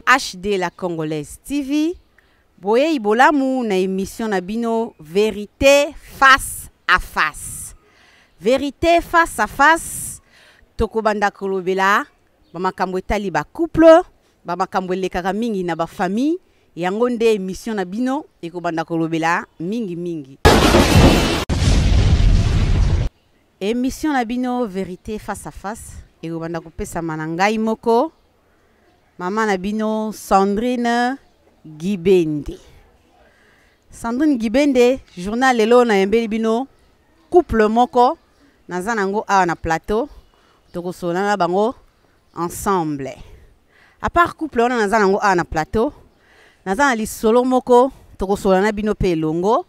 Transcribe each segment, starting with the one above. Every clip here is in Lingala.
HD la Congolaise TV. Boyei bolamu na émission na bino Vérité face à face. Vérité face à face tokobanda kolobela ba makambo etali ba couple, ba makambo elekaka mingi na ba famille, yango nde émission na bino ekobanda kolobela mingi mingi. Émission na bino Vérité face à face ekobanda kopesama na ngai moko mama na bino Sandrine Gibende. Sandrine Gibende, journal lelo nayembeli bino couple moko naza nango awa na plateau, tokosolola na bango ensemble. À part couple wana naza nango awa na plateau, naza na lisolo moko tokosolola na bino pe elongo.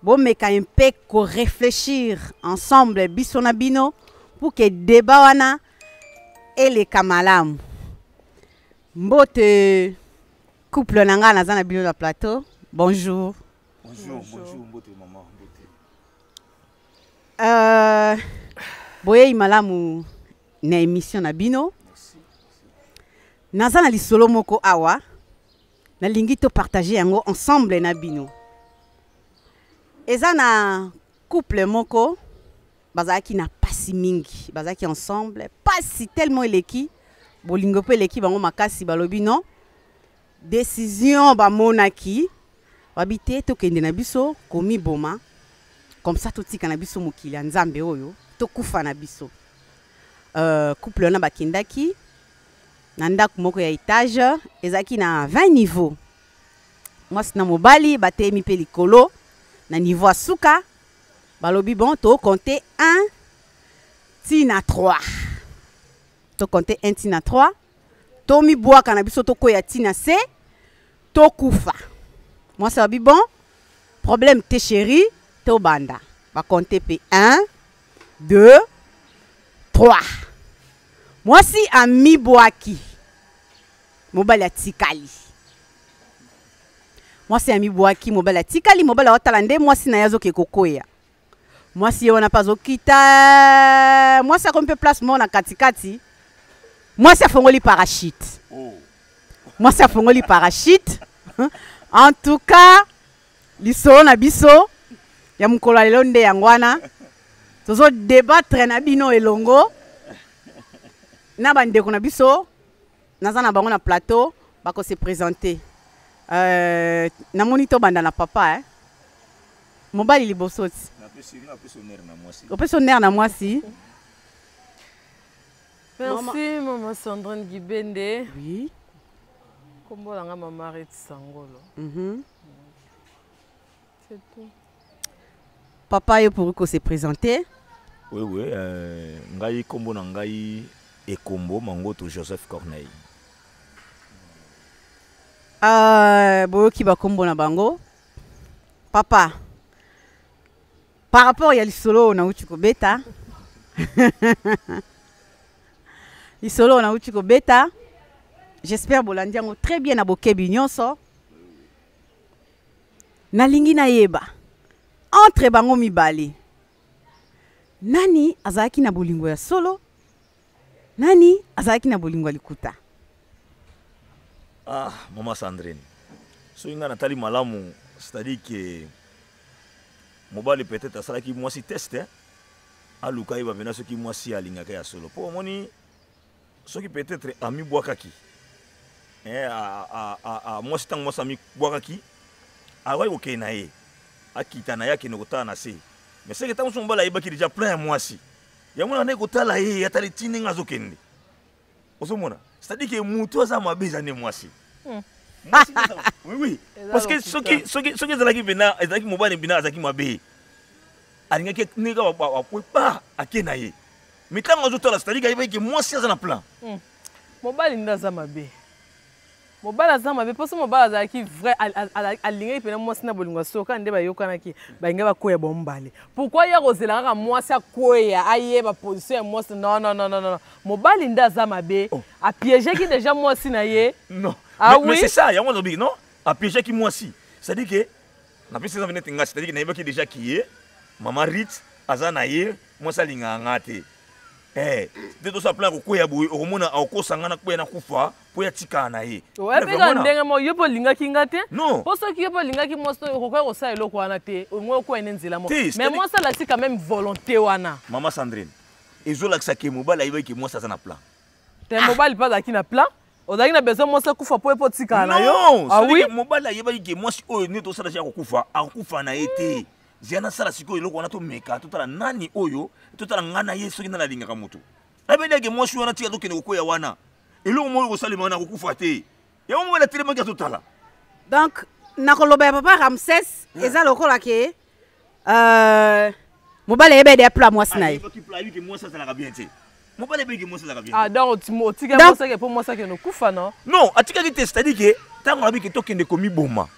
Bomeka un peu ko réfléchir ensemble biso na bino pour que débat wana eleka malamu. Mbote couple na nga naza na bino na plateau. Bonjour. Bonjour, bonjour, mbote maman, mbote. Boyei malamu na émission na bino. Naza na lisolo moko awa. Nalingi to partager yango ensemble na bino. Eza na couple moko bazalaki na pasi mingi, bazalaki ensemble, pasi tellement eleki, bolingo pe eleki bango makasi, balobi non. Décision bamonaki, babi te tokende na biso komiboma, comme ça totika na biso mokili ya Nzambe oyo, tokufa na biso. Couple wana bakendaki na ndako moko ya étage, ezalaki na 20 niveaux. Mwasi na mobali batemi pe likolo na niveau ya suka, balobi bon to compter 1 ti na 3. To compter 1 ti na 3, to mibwaka na biso tokoya ti na se, tokufa. Mwasi alobi bon, problème te chérie, tobanda. Ba compter pe 1, 2, 3. Mwasi amibwaki, mobali atikali. Mwasi amibwaki, mobali atikali, mobali aotala nde mwasi na ye azoke kokwea. Mwasi ye wana mpe azokita, mwasi akomi mpe place moko na katikati, mwasi afongoli parachute. Oh. Mwasi afongoli parachute. En tout cas, lisolo na biso ya mokolo ya lelo nde yango wana. Tozo débattre na bino elongo na bandeko na biso, naza na bango na plateau, bako se présenter. Namoni tobanda na papa, hein? Mobali liboso ti. Napesi honneur na mwasi. Opesi honneur na mwasi. Merci, Maman Sandrine Gibende. Oui. Kombo na nga Mama Rit Sangolo. C'est tout. Papa, yo pour ko se présenter. Oui, oui, ngai kombo na ngai Ekombo Mangoto Joseph Corneille. Boyoki ba kombo na bango. Papa, par rapport ya lisolo na uti kobeta. Lisolo na uti kobeta. J'espère bolandi yango très bien na bokebi nyonso. Nalingi nayeba entre bango mibale nani azalaki na bolingo ya solo, nani azalaki na bolingo ya likuta? Ah, Mama Sandrine, soki nga natali malamu, c'est-à-dire que mobali peut-être asalaki mwasi test, hein? Aluka yeba mpena soki mwasi alingaka ya solo. Po omoni soki peut-être amibwakaki, hein, mwasi ntango mwasi amibwakaki, akoki kokende na ye, akita na ye, akende kotala na se. Mais c'est que ntango mosusu mobali ayebaki déjà plein ya mwasi, yango wana andaki kotala ye, atali ti ndenge azokende. Ozomona? C'est-à-dire que moto aza mabe eza nde mwasi. Mwasi nde aza- Oui, oui. Eza Parce que lokuta. soki ezalaki mpena, ezalaki mobali mpena azalaki mabe. Alingaki ndenge kaka ba-, ba, ake na ye. Mais ntango azotala, c'est-à-dire qu'ayebaki que mwasi aza na plan. Mobali nde aza mabe. Mobali aza mabe, mpo soki mobali azalaki vrai, alingaki mpena mwasi na bolingo ya solo, kaka nde bayokanaki, balingi bakwea bango mibale. Pourquoi ye akozela kaka mwasi akwea, ayeba position ya mwasi? Non, non, non, non, non. Mobali nde aza mabe. Oh. Apiégeki déjà mwasi na ye. Non. Ah Mais oui? c'est ça, yango alobi, non? Apiégeki mwasi. C'est-à-dire que, napesi eza neti nga, c'est-à-dire que nayebaki déjà ki ye, Mama Rit, aza na ye, mwasi alingaka nga te. Eh, nde tosala plan ya kokweya boye, okomona akokosa ngai nakweya nakufa mpo ya tikala na ye. Oyebi kaka ndenge moko yo mpe olingaki nga te. Non. Mpo soki yo mpe olingaki mwasi oyo okoki kosala eloko wana te, omoi okwea nde nzela moko. Mais mwasi alakisi quand même volonté wana. Mama Sandrine, ezolakisa ke mobali ayebaki ke mwasi aza na plan. Te, mobali mpe azalaki na plan. Ozalaki na besoin mwasi akufa mpo ye mpo otikala na yo. Non, ah oui? Mobali ayebaki ke mwasi oyo nde tosala ya kokufa, akokufa na ye te. Zia nasala sikoyo eloko wana, tomeka totala nani oyo, totala ngai na ye soki nani alingaka moto. Nayebaki mwasi wana tika tokende kokwea wana. Eloko moko ekosalema wana akokufa te. Yango mobali atelemaki azotala. Donc nakoloba ya papa Ramsès eza lokola ke mobali ayebaki deya plan mwasi na ye. Ayebaki plan, ayebi ke mwasi azalaka bien te. Mobali ayebaki ke mwasi azalaka bien te. Ah, donc otikaki mwasi ake po mwasi akende kokufa, non? Non, atikaki te, c'est-à-dire ke ntango alobi ke tokende komiboma,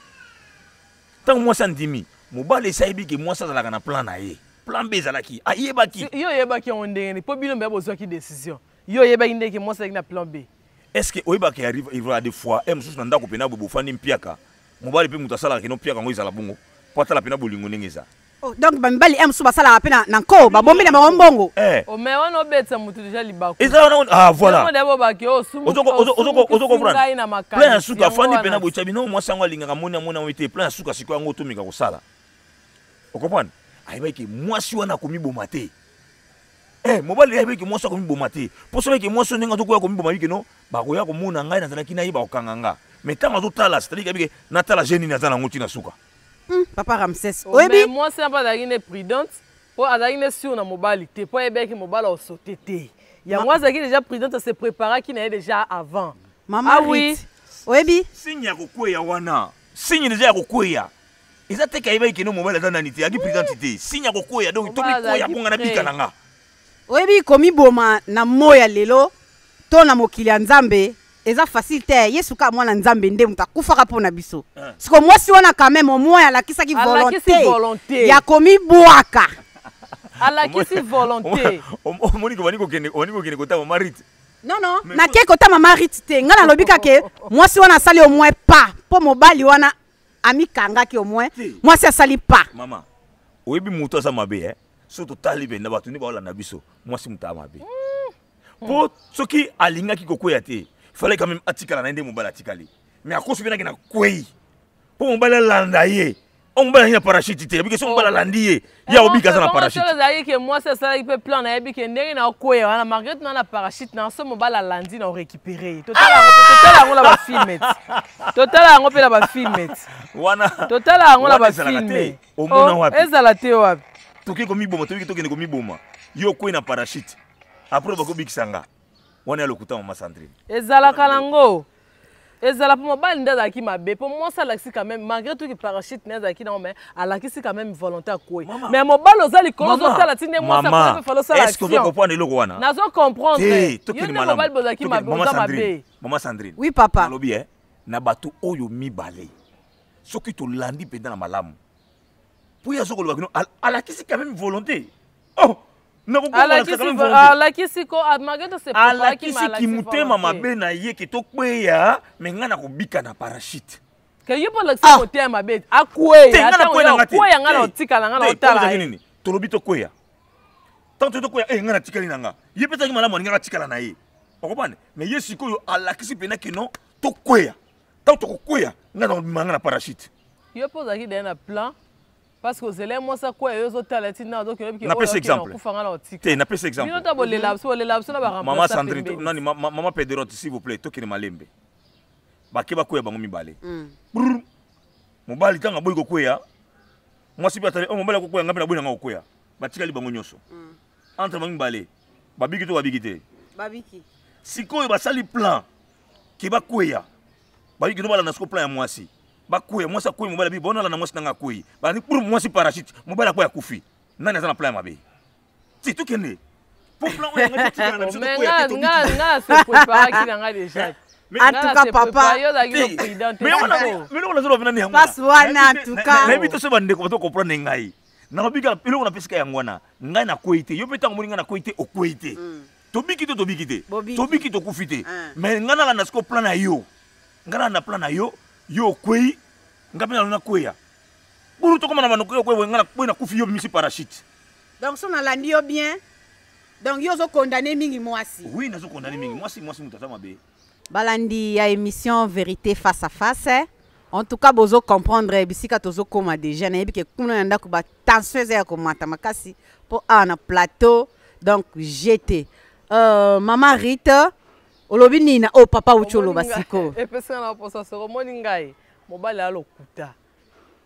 ntango mwasi andimi, mobali esi ayebi ke mwasi azalaka na plan na ye. Plan B ezalaki, ayebaki. Yo oyebaki yango ndenge nini? Po bino mpe bozwaki décision. Yo oyebaki ndenge ke mwasi azalaki na plan B. Est-ce que oyebaki arrive, il va des fois, eh, mosusu na ndako mpe na boye bofandi mpiaka, mobali mpe moto asalaka kino mpiaka yango ezala bongo, po atala mpe na bolingo ndenge eza. Oh, donc ba mibali mosusu basalaka mpe na nko, babombi na bango mbongo. Eh. Oh, mais wana obetisa moto déjà libaku. Ezala wana, ah, voilà. Yango d'abord baki, oh, sumu, Ozo oh, sumu comprendre. ngai na makanisi. Plein ya suka, Yango afandi wana. mpe na boye, tya bino, mwasi yango alingaka moni, amoni yango ete, plein ya suka sikoyo yango otomeka kosala. Okomprendre? Ayebaki ke mwasi wana akomiboma te. Eh, mobali ayebaki ke mwasi akomiboma te. Po soki ke mwasi ndenge azokoya komiboma, ayebi ke non, bakoya komona ngai nazalaki na ye, bakokanga nga. Mais ntango azotala, c'est-à-dire ayebi ke natala jeune nini aza nango ntina suka. Papa Ramsès, Oh, mais oyebi? mwasi wana azalaki ne prudente, po azalaki ne sûr na mobali te, po ayebaki mobali aosote te. Yango azalaki déjà prudente, se préparaki na ye déjà avant. Mama Ah oui. Ruth, oyebi? Signe ya kokweya wana, signe déjà ya kokweya. Eza te kayebaki keno mobali aza nani te, aki prudente te. Signe ya kokweya, donc Mobali tomikoya azalaki bonga na bika prêt. na nga. Oyebi komiboma na moya lelo to na mokili ya Nzambe eza facile te. Yesu ka mwana Nzambe nde moto akufaka mpo na biso. Siko mwasi wana quand même au moins alakisaki Alakisi volonté volonté. ya komibwaka. Alakisi volonté. Omoni ko bani kokende, bani kokende kota mama Ruth. Non, non, Mais nake kota mama Ruth te. Nga nalobi kaka ke mwasi wana asali au moins pas mpo mobali wana amikangaki au moins Te. mwasi asali pas. Mama, oyebi moto aza mabe, eh? Soki totali benda bato nde baolanda biso, mwasi moto aza mabe. Po soki alingaki kokwea te, fallait quand même atikala na ye nde mobali atikali. Mais akosi mpe nake na kwei. Po mobali alanda ye. O mobali alandi na parachute te, abiki soki mobali alandi ye, ye akobika aza na parachute. Soki ezalaki ke mwasi asalaki mpe plan, nayebi ke ndenge na okweya wana, malgré tout na na parachute na so mobali alandi na orécupérer ye. Totala yango mpe, totala yango na ba film eti. Totala yango mpe na ba film eti. Wana Totala yango na wana ba ezalaka film. te. Omona Oh, wapi? ezala te wapi? Tokoki komiboma, tokoki tokende komiboma. Yo okwei na parachute. Après bakobikisa nga. Wana ya lokuta mama Sandrine. Ezalaka nango. Ezala po mobali nde azalaki mabe, po mwasi alakisi quand même, malgré tout que parachute nde azalaki nango, mais alakisi quand même volonté akwei. Mama. Mais mobali oza likolo, Mama. ozotala ti nde mwasi Mama. akwei, mpe fallait osala Est-ce que ozo action. comprendre eloko wana? Nazo comprendre. Te, Yo tokende nde malamu. mobali bozalaki Tokende, mabe, Mama oza Sandrine. mabe. Mama Sandrine. Oui, papa. Nalobi, eh, na bato oyo mibale. Soki tolandi mpenza na malamu. Po ye azokoloba kino, alakisi quand même volonté. Oh, Alakisi alakisi ko, ah, malgré tout, c'est alakisi préparé, mais kimutema volonté. mabe na ye ke tokweya, mais nga nakobika na parachute. Ke yo mpo alakisi Ah. motema mabe, akweya, Te, nga nakweya na nga te. akweya, nga na Te. otikala, nga na Te, otala tozalaki ye. nini? Tolobi tokweya. Tango tokweya, eh, nga natikali na nga. Ye mpe azalaki malamu, alingaka atikala na ye. Okomprendre? Mais ye sikoyo alakisi mpena ke non, tokweya. Tango tokokweya, nga nakobima nga na parachute. Yo mpo ozalaki deya na plan, parce que ozela ye mwasi akweya, yo ozotala ti na ozokende, oyebi ke Napesi oyo akende exemple. akufa, nga na otika. Te, napesi exemple. Bino ta bolela biso, bolela biso na ba Mama remplacer Sandrine, pembeni. nani, mama Pedrote, s'il vous plaît, tokende malembe. Bake bakweya bango mibale. Brrr. Mobali ntango aboyi kokweya, mwasi mpe atali, oh, mobali akokweya, ngai mpe naboyi na ngai kokweya. Batikali bango nyonso. Entre bango mibale, babiki to babiki te? Babiki. Sikoyo basali plan ke bakweya. Babiki to balanda sikoyo plan ya mwasi. Bakweya, mwasi akweyi, mobali abi, bona alanda mwasi nanga akweyi. Balandi, brrr, mwasi parachute, mobali akweya akufi. Nani aza na plan ya mabe? Ti, tokende. Po plan oyo yango totikala na biso, Mais tokweya te, nga, tobiki. nga, se préparaki na nga déjà. Mais En Nga tout na cas, se papa, préparé, yo ozalaki Te. no prudent te, Mais wana, sikoyo. mais eloko nazoloba nani yango Passe wana? wana, en tout cas. Nayebi te soki bandeko bato comprendre ngai. Nalobi kaka eloko napesika yango wana. Ngai nakwei te. Yo mpe ntango omoni ngai nakwei te, okwei te. Tobiki te, tobiki te. Bobiki. Tobiki, tokufi te. Ah. Mais ngai nalanda sikoyo plan na yo. Ngai nalanda plan na yo, yo okwei, ngai mpe nalanda nakweya. Buru tokoma na bando okwei, ngai nakwei, nakufi, yo obimisi parachute. Donc so nalandi yo bien, Donc yo ozokondane mingi mwasi. Oui, nazokondane mingi mwasi. Mwasi moto aza mabe. Balandi ya émission Vérité face à face, en tout cas bozo comprendre bisika tozokóma déjà. Nayebi ke kuna na ndako batension eza ya komata makasi mpo awa na plateau. Donc gt mama Rite, olobi nini na oyo papa uti oloba sikoyo? Epesanga na posa soko. Omoni, ngai mobali alokuta,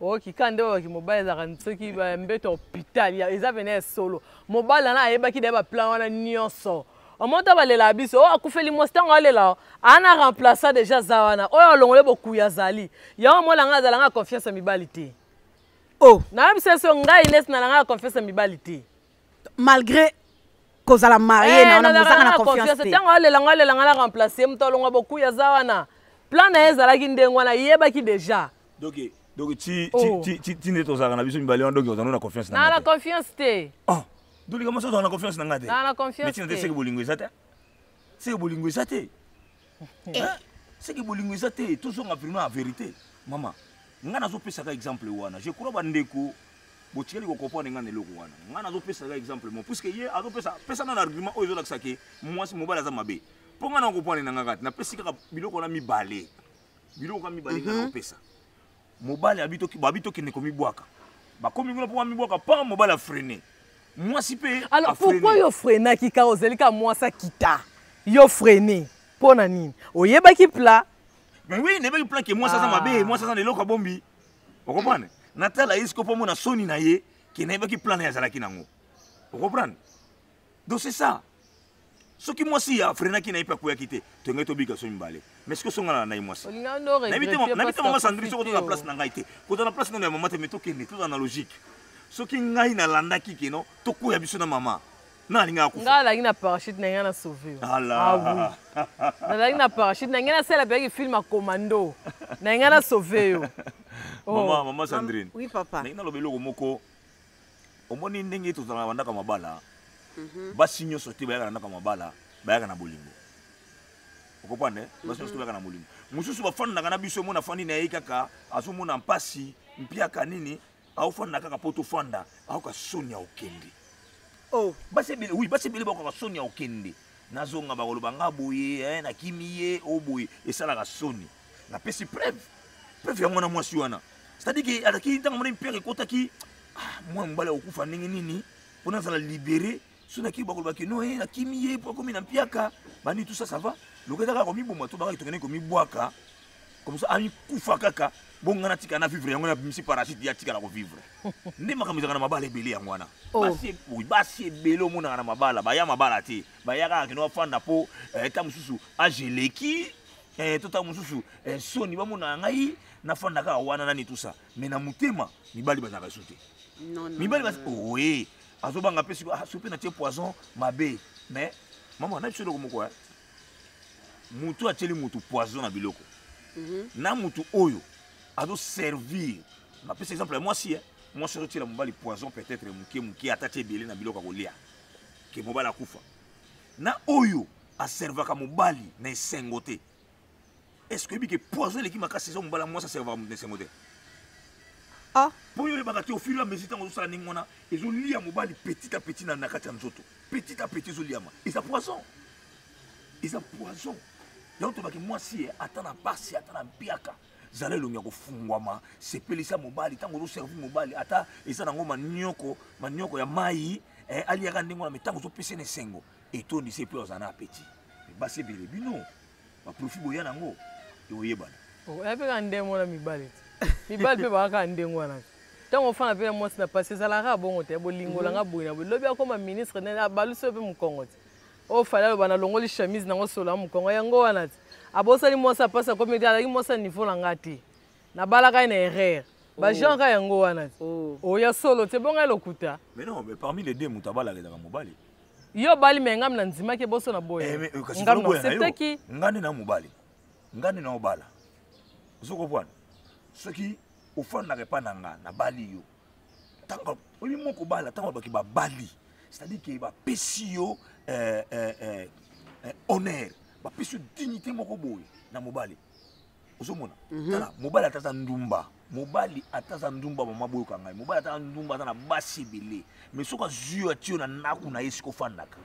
oyoki ka nde babaki mobali ezalaka soki mbeto hôpital, eza pene ya solo. Mobali wana ayebaki daye baplan wana nyonso. Omoni, ta balelaka biso oyo akufeli mwasi, ntango alela ana remplaça déjà aza wana oyo alongole bokuya azali yango. Molanga azalanga confiance ya mibali te. Oh. Nayebisa so ngai nesi nalanga confiance ya mibali te. Malgré kozala marié na wana, bozanga na confiance te? Ntango alelanga, alelanga na remplace ye, moto alongwa bokuya aza wana. Plan na ye ezalaki ndenge wana, yebaki déjà. Donc ti ti ti nde tozalaka na biso mibale wana, donc ozala na confiance na na confiance te. Oh, dolika mwasi, ozala na confiance na nga te? Na confiance. Mais tina te, seke bolingo eza te, seke bolingo eza te, seke bolingo eza te. Tozonga vraiment ya vérité. Mama, nga nazopesaka exemple wana, je crois bandeko botikali kocomprendre nga na eloko wana. Nga nazopesaka exemple mo, puisque ye azopesa pesa nga na argument oyo ezolakisa ke mwasi, mobali aza mabe, mpo nga na comprendre na nga kati napesi kaka biloko wana mibale, biloko kaka mibale. Nga naopesa mobali babi tokende komibwaka, bakomi kuna mpo bamibwaka, pa mobali afreine, mwasi mpe. Alors pourquoi yo freinaki kaka? Ozali kaka mwasi akita, yo freine mpo na nini? Oyebaki plan? Mais oui, nayebaki plan ke mwasi aza mabe, mwasi aza na eloko abombi. Ocomprendre? Natala ye siko mpo mona soni na ye ke nayebaki plan na ye azalaki nango. Ocomprendre? Donc c'est ça. Soki mwasi afreinaki na ye mpe akweyaki te, tongai tobika so mibale. Mais soki osongana na ye mwasi, nayebi te, mama Sandrine, soki otoza place na ngai te, kozala na place nano ya mama te, mais tokende, tozala na logique. Soki ngai nalandaki keno tokwea biso na mama na alingaka kufa. Ngai alaki na parachute na ngai na sauve yo. Ah oui, nazalaki na parachute na ngai, nasala peyaki film ya commando na ngai na sauve yo. Mama, mama Sandrine. Oui, papa. Ndenge naloba eloko moko, omoni ndenge tozalaka bandaka mabala, basi nyonso te bayaka na ndako ya mabala bayaka na bolingo. Okocomprendre? Basi nyonso te bayaka na bolingo. Mosusu bafandaka na biso, omona afandi na ye kaka, azomona mpasi, mpiaka nini, aofanda kaka mpo tofanda, aoka soni ya okende. Oh. Basi ebele, oui, basi ebele bakokaka soni ya okende. Nazonga, bakoloba nga boye, nakimi ye o boye, esalaka soni. Napesi preuve, preuve yango wana. Mwasi wana, c'est-à-dire ke azalaki, ntango amoni mpiaka ekotaki, ah, mwana mobali akokufa ndenge nini mpo nazala libéré? So naki, bakolobaki no, nakimi ye mpo akomi na mpiaka bani, tout ça, ça va. Lokola eza kaka komiboma, to bakaki tokende komibwaka comme ça, amikufa kaka bonga, natika na vivre yango, nabimisi parachute, ya tikala kovivre. Nde makambo ezalaka na mabala ebele yango wana. Oui, basi ebele omonaka na mabala baya mabala te, baya kaka kende bafanda mpo ta mosusu age eleki, to ta mosusu soni bamonaka ngai nafanda kaka wana nani, tout ça. Mais na motema mibali bazalaka su te. Mibali oye azobanga mpe siko, ah, soki mpe natie poison mabe. Mais mama, na biso eloko moko, mutu atieli mutu poison na biloko na mutu oyo azoservir. Napesa exemple ya mwasi, mwasi azotiela mobali poison, peut-être moke moke, ata tie ebele na biloko ya kolia ke mobali akufa, na oyo aservaka mobali na esengo te. Est ce que oyebi ke poison eleki makasi eza mobali ya mwasi aservaka moto na esengo te? Ah. Mpo oyo oyebaka te, au fur et à mesure ntango ozosala ndenge wana, ezolia mobali petit à petit na kati ya nzoto, petit à petit ezoliama. Eza poison, eza poison. Yango tobaki mwasi ye, ata na pasi, ata na mpiaka, zala elongi ya kofungwama, sepelisa mobali ntango ozoservi mobali. Ata eza nango manioko, manioko ya mai, aliaka ndenge wana, mais ntango ozopesa na esengo, etondisa epe ozala na appétit. Basi ebele, bino baprofit boya nango, ekoyebana. Oya mpe kaka ndenge wana, mibali te, mibali mpe baka kaka ndenge wana te. Ntango ofanda mpe na mwasi na pasi, ezalaka bongo te. Bolingo nanga boye na boye, lobi akóma ministre, abalusi oyo mpe mokongo te. Oyo fali aloba, nalongoli chemise nango solo ya mokongo yango wana te. Abosali mwasi apasi, akomi te, azalaki mwasi ya niveau na nga te, nabalaka ye na erreur, bagenre kaka yango wana te. Oya solo te, bonga lokuta. Mais non, mais parmi les deux, moto abalaka ezalaka mobali. Yo bali, me ngami na ndimaki boso na boye. Ngami na acceptaki. Nga nde na mobali, nga nde na obala. Ozo comprendre? Soki ofandaka epa na nga, nabali yo, ntango oyebi moko obala, ntango balobaki babali, c'est-à-dire ke bapesi yo honneur, bapesi yo dignité moko boye na mobali. Ozomona? Tala, mobali ata aza ndumba, mobali ata aza ndumba, mama boyoka ngai, mobali ata aza ndumba, aza na basi ebele, mais soki azwi yo, atie yo na ndako na ye, sika ofandaka.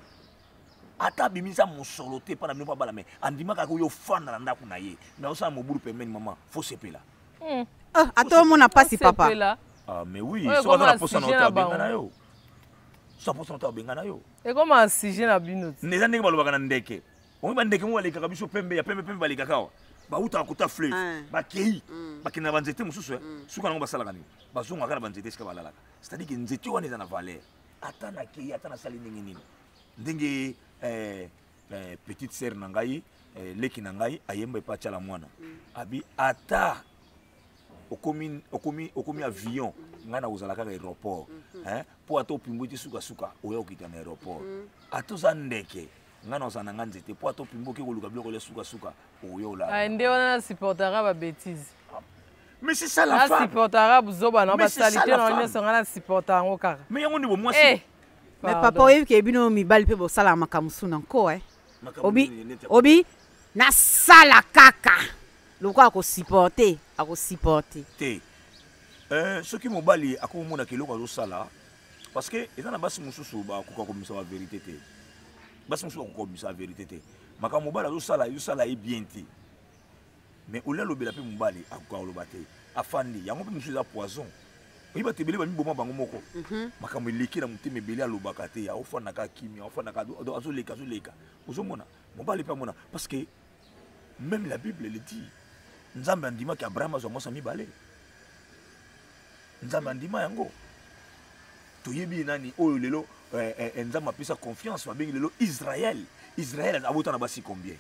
Ata abimisa mosolo te mpo na bino mpo abala, mais andimaka kaka oyo ofanda na ndako na ye, mais osala mobulu pembeni, mama, faut sepela. Ah, ata omona pasi, papa. Osepela. Ah, mais oui. Oyo Soki aza na ekoma posa na sujet yo te, na abenga bango. Na yo so aposa na yo te, abenga na yo. Ekoma sujet na bino ti. Eza ndenge balobaka na ndeke. Oyo bandeke mo balekaka biso pembe ya pembe pembe, balekaka awa, bautaka kota fleuve, bakei, bakende na banzete mosusu, eh. Suka nango basalaka nini? Bazongaka na banzete esika balalaka. C'est-à-dire que nzete wana eza na valeur. Ata nakei, ata nasali ndenge nini, ndenge petite sœur na ngai, leki na ngai ayemba epa Tiala Mwana, abi ata okomi avion, ngai nakozala kaka aéroport, hein? Mpo ata opimbwi ti sukasuka, oya okita na aéroport. Ata oza ndeke, ngai nakozala na ngai nzete, mpo ata opimbwi, oke koluka biloko olia, sukasuka oya olala. Ah, nde wana nasupportaka babêtises. Mais c'est ça la femme. Nasupportaka buzoba na Mais c'est ça, basalite la na femme. nyonso, ngai nasupporta yango kaka. Mais yango nde bomwasi. Eh, Mais pardon. papa, oyebi ke bino mibali mpe bosalaka makambo mosusu na nko, eh. Makambo Obi nini neti obi nasala kaka lokola akosupporte, akosupporte. Te. Soki mobali akomonaka eloko azosala, parce que eza na basi mosusu bakoka komisa bavérité te, basi mosusu bakoka komisa vérité te. Makambo mobali azosala, ezosala ye bien te, mais olia alobela mpe mobali akoka koloba te, afandi yango mpe mosusu eza poison. Oyi bato ebele bamiboma bango moko, makambo eleki na motema ebele, alobaka te, aofandaka kimia, aofandaka, azoleka, azoleka. Ozomona mobali mpe amona, parce que même la Bible le dit, Nzambe andimaki Abraham azwa mwasi ya mibale. Nzambe andima yango. Toyebi nani oyo lelo Nzambe apesa confiance, babengi lelo Israël. Israël abota na basi combien?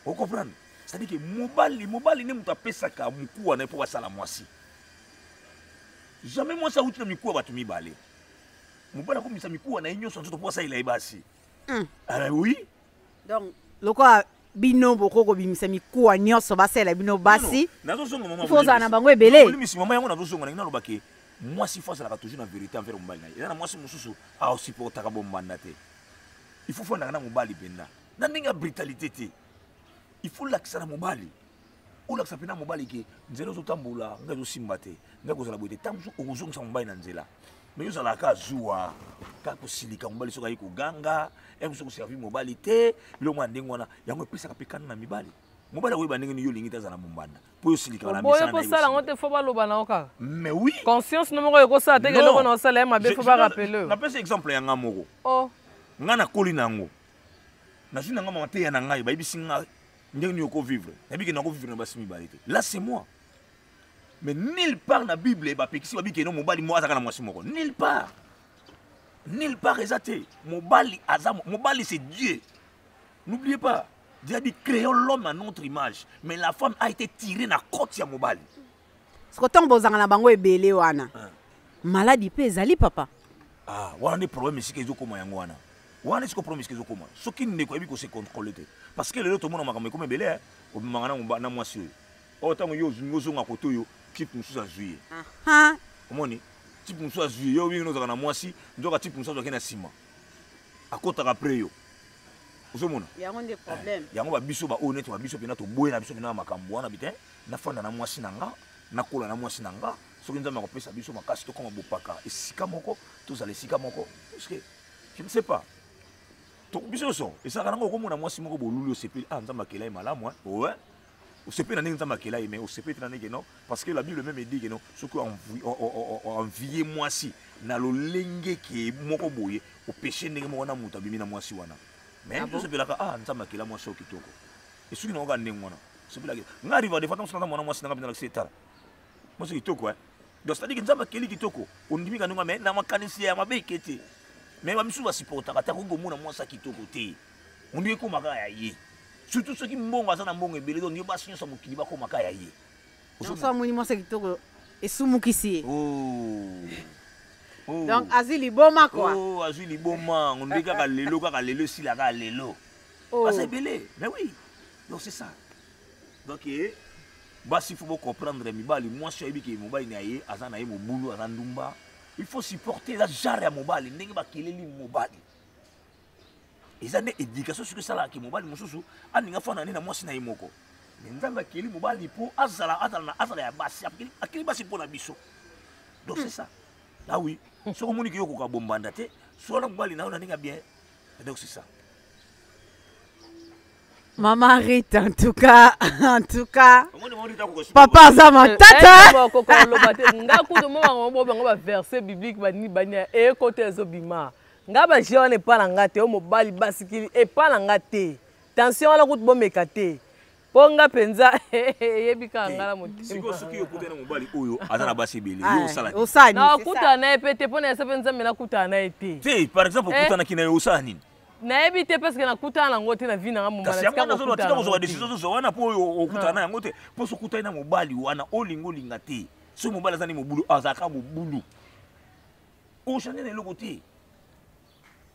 Ocomprendre? C'est-à-dire que mobali nde moto apesaka mokuwa na ye mpo basala mwasi. Jamais mwasi awuti na mikuwa bato mibale. Mobali akomisa mikuwa na ye nyonso nzoto mpo asalela ye basi. Ah, oui. Donc lokola bino bokoki kobimisa mikuwa nyonso basalela bino basi, Nazozonga, mama. faut ozala na bango ebele. Olimisi, mama. Yango nazozonga, nangi naloba ke mwasi faut azalaka toujours na vérité envers mobali na ye. Eza na mwasi mosusu aosupportaka bombanda te. Il faut fandaka na mobali mpenza na ndenge ya brutalité te. Il faut lakisa na mobali, olakisa mpenza mobali ke nzela ozotambola, ngai ezosimba te, ngai kozala boye te. Ntango mosusu okozongisa mobali na nzela, mais ozalaka zuwa kaka kosilika mobali soki ayi koganga, mosusu koservi mobali te, biloko mwana ndenge wana. Yango epesaka mpe kanda na mibali. Mobali akoyeba ndenge nini yo olingi te azala na mombanda mpo yo osilikaka na Boye misala na ye. kosala yango Kosilika. te, faut baloba na yo kaka. Mais oui. Conscience no moko ekosala te ke Non. eloko na osala ye mabe, faut barappeler yo. Napesa exemple ya nga moko. Oh. Nga nakoli na yango, nazwi na nga mateya na ngai, bayebisi nga ndenge nini okovivre. Nayebi ke nakovivre na basi mibale te. Là, c'est moi. Mais nulle part na Bible bapekisi babi ke no mobali mo azaka na mwasi moko. Nulle part, nulle part eza te. Mobali aza mobali, c'est Dieu. N'oubliez pas, Dieu a dit: créons l'homme à notre image. Mais la femme a été tirée na côte ya mobali. Siko ntango bozanga na bango ebele wana, Ah. maladi mpe ezali, papa. Ah, wana nde problème esika ezokóma. Yango wana, wana esika problème esika ezokóma, soki ndeko ayebi kose contrôler te. Parce que lelo tomona makambo ekóma ebele, eh. Obimaka na mwasi oyo, oyo ntango yo ozingi ozonga kote oyo, type mosusu azwi ye. Aha. Omoni type mosusu azwi ye, yo mingi ozalaka na mwasi, nzoka type mosusu azwaki na nsima, akɔtaka après yo, ozomona. Yango nde problème. Yango babiso baoyo neti babiso mpena toboye na biso mpena na makambo wana bite. Nafanda na mwasi na nga, nakola na mwasi na nga. Soki Nzambe akopesa biso makasi, tokoma bopaka esika moko, tozala esika moko, parce que je ne sais pas, biso nyonso ezalaka nango. Okomona mwasi moko boluli, osepeli: ah, Nzambe akela ye malamu, hein. Ouais, osepeli na ndenge Nzambe akela ye, mais osepeli te na ndenge non, parce que la Bible même dit que non, soki envie mwasi na lolenge ke moko boye, opeshe ndenge moko na moto abimi na mwasi wana. Mais Ah bon? tosepelaka: ah, Nzambe akela mwasi oyo kitoko. Esuki nango kaka ndenge wana. Osepelaki nga arrive des fois, ntango naza mwana mwasi nanga mpenza, nakisi etala mwasi kitoko, hein. Donc c'est à dire que Nzambe akeli kitoko, ondimi ka ndenge, mais na makanisi ya mabe eke te. Mais bamisusu basupportaka te, akoki komona mwasi ya kitoko te, ondimi ekomaka ya ye, surtout soki mbongo, aza na mbongo ebele. Donc yo basi nyonso ya mokili bakomaka ya ye. Donc so amoni mwasi ya kitoko, esumukisi ye. Oh. Oh. Donc azwi liboma quoi. Oh, azwi liboma, nde kaka lelo, kaka lelo esila, kaka lelo. Oh. Baza ebele, mais oui. Donc c'est ça. Donc basi, faut bocomprendre mibali. Mwasi oyebi ke mobali na ye aza na ye mobulu, aza ndumba, il faut supporter. Eza genre ya mobali, ndenge bakeleli mobali, eza nde éducation. Soki esalaka ke mobali mosusu aninga fana nde na mwasi na ye moko, mais Nzambe akeli mobali mpo azala ya basi. Akeli basi mpo na biso. Donc c'est ça. Ah oui, soki omoni ke yo okoka bombanda te, sola mobali na yo na ndenge ya bien. Donc c'est ça. Mama Rita, en tout cas, en tout cas, papa aza matata. Koloba te, nga kutu mo bango bo bango ba verset biblique bani bani ekota ezobima. Nga ba jeu wana epa na nga te, oyo mobali basikili epa na nga te. Tension wana kutu bomeka te. Mpo nga mpenza eyebi kaka nga na motema. Sikoyo soki okutani na mobali oyo aza na basi ebele, yo osala nini? Osala nini? Nakutana na ye mpe te, mpo na yasa mpe Nzambe nakutana na ye te. Te, par exemple okutanaki na ye, osala nini? Nayebi te, parce que nakutana nango te na vie na nga mobala. Kasi yango wana nazoloba, tika kozwa badecision ozozwa wana mpo oyo okutana na yango te. Mpo soki okutani na mobali wana, olinga olinga te, soki mobali aza ni mobulu, azalaka mobulu, ochange na eloko te.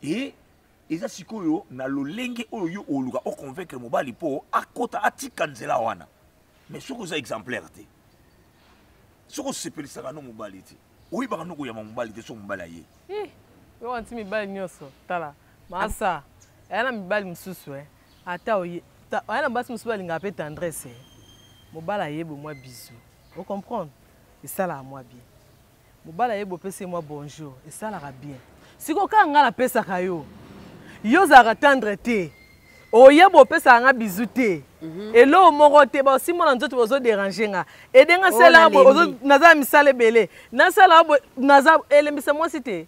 E eza sikoyo na lolenge oyo yo oluka oconvaincre mobali mpo akota atika nzela wana. Mais soki oza exemplaire te, soki osepelisaka no mobali te, oyebaka no koyamba mobali te, soki mobali aye. Yo wanti mibali nyonso, tala masa aya na mibali mosusu ata oye aya na basi mosusu balingaka mpe tendresse. Mobali ayeba mwa bisou, ocomprendre, esalaka mwa bien. Mobali ayeba opesi ye mwa bonjour, esalaka bien. Sikoyo kaka ngai napesaka yo, yo ozalaka tendre te, oyeba opesaka nga bizu te, eloko moko te, baosimba na nzoto bazoderange nga, ede nga salaka boye, naza na misala ebele, nasalaka boye, naza elembisa mwasi te.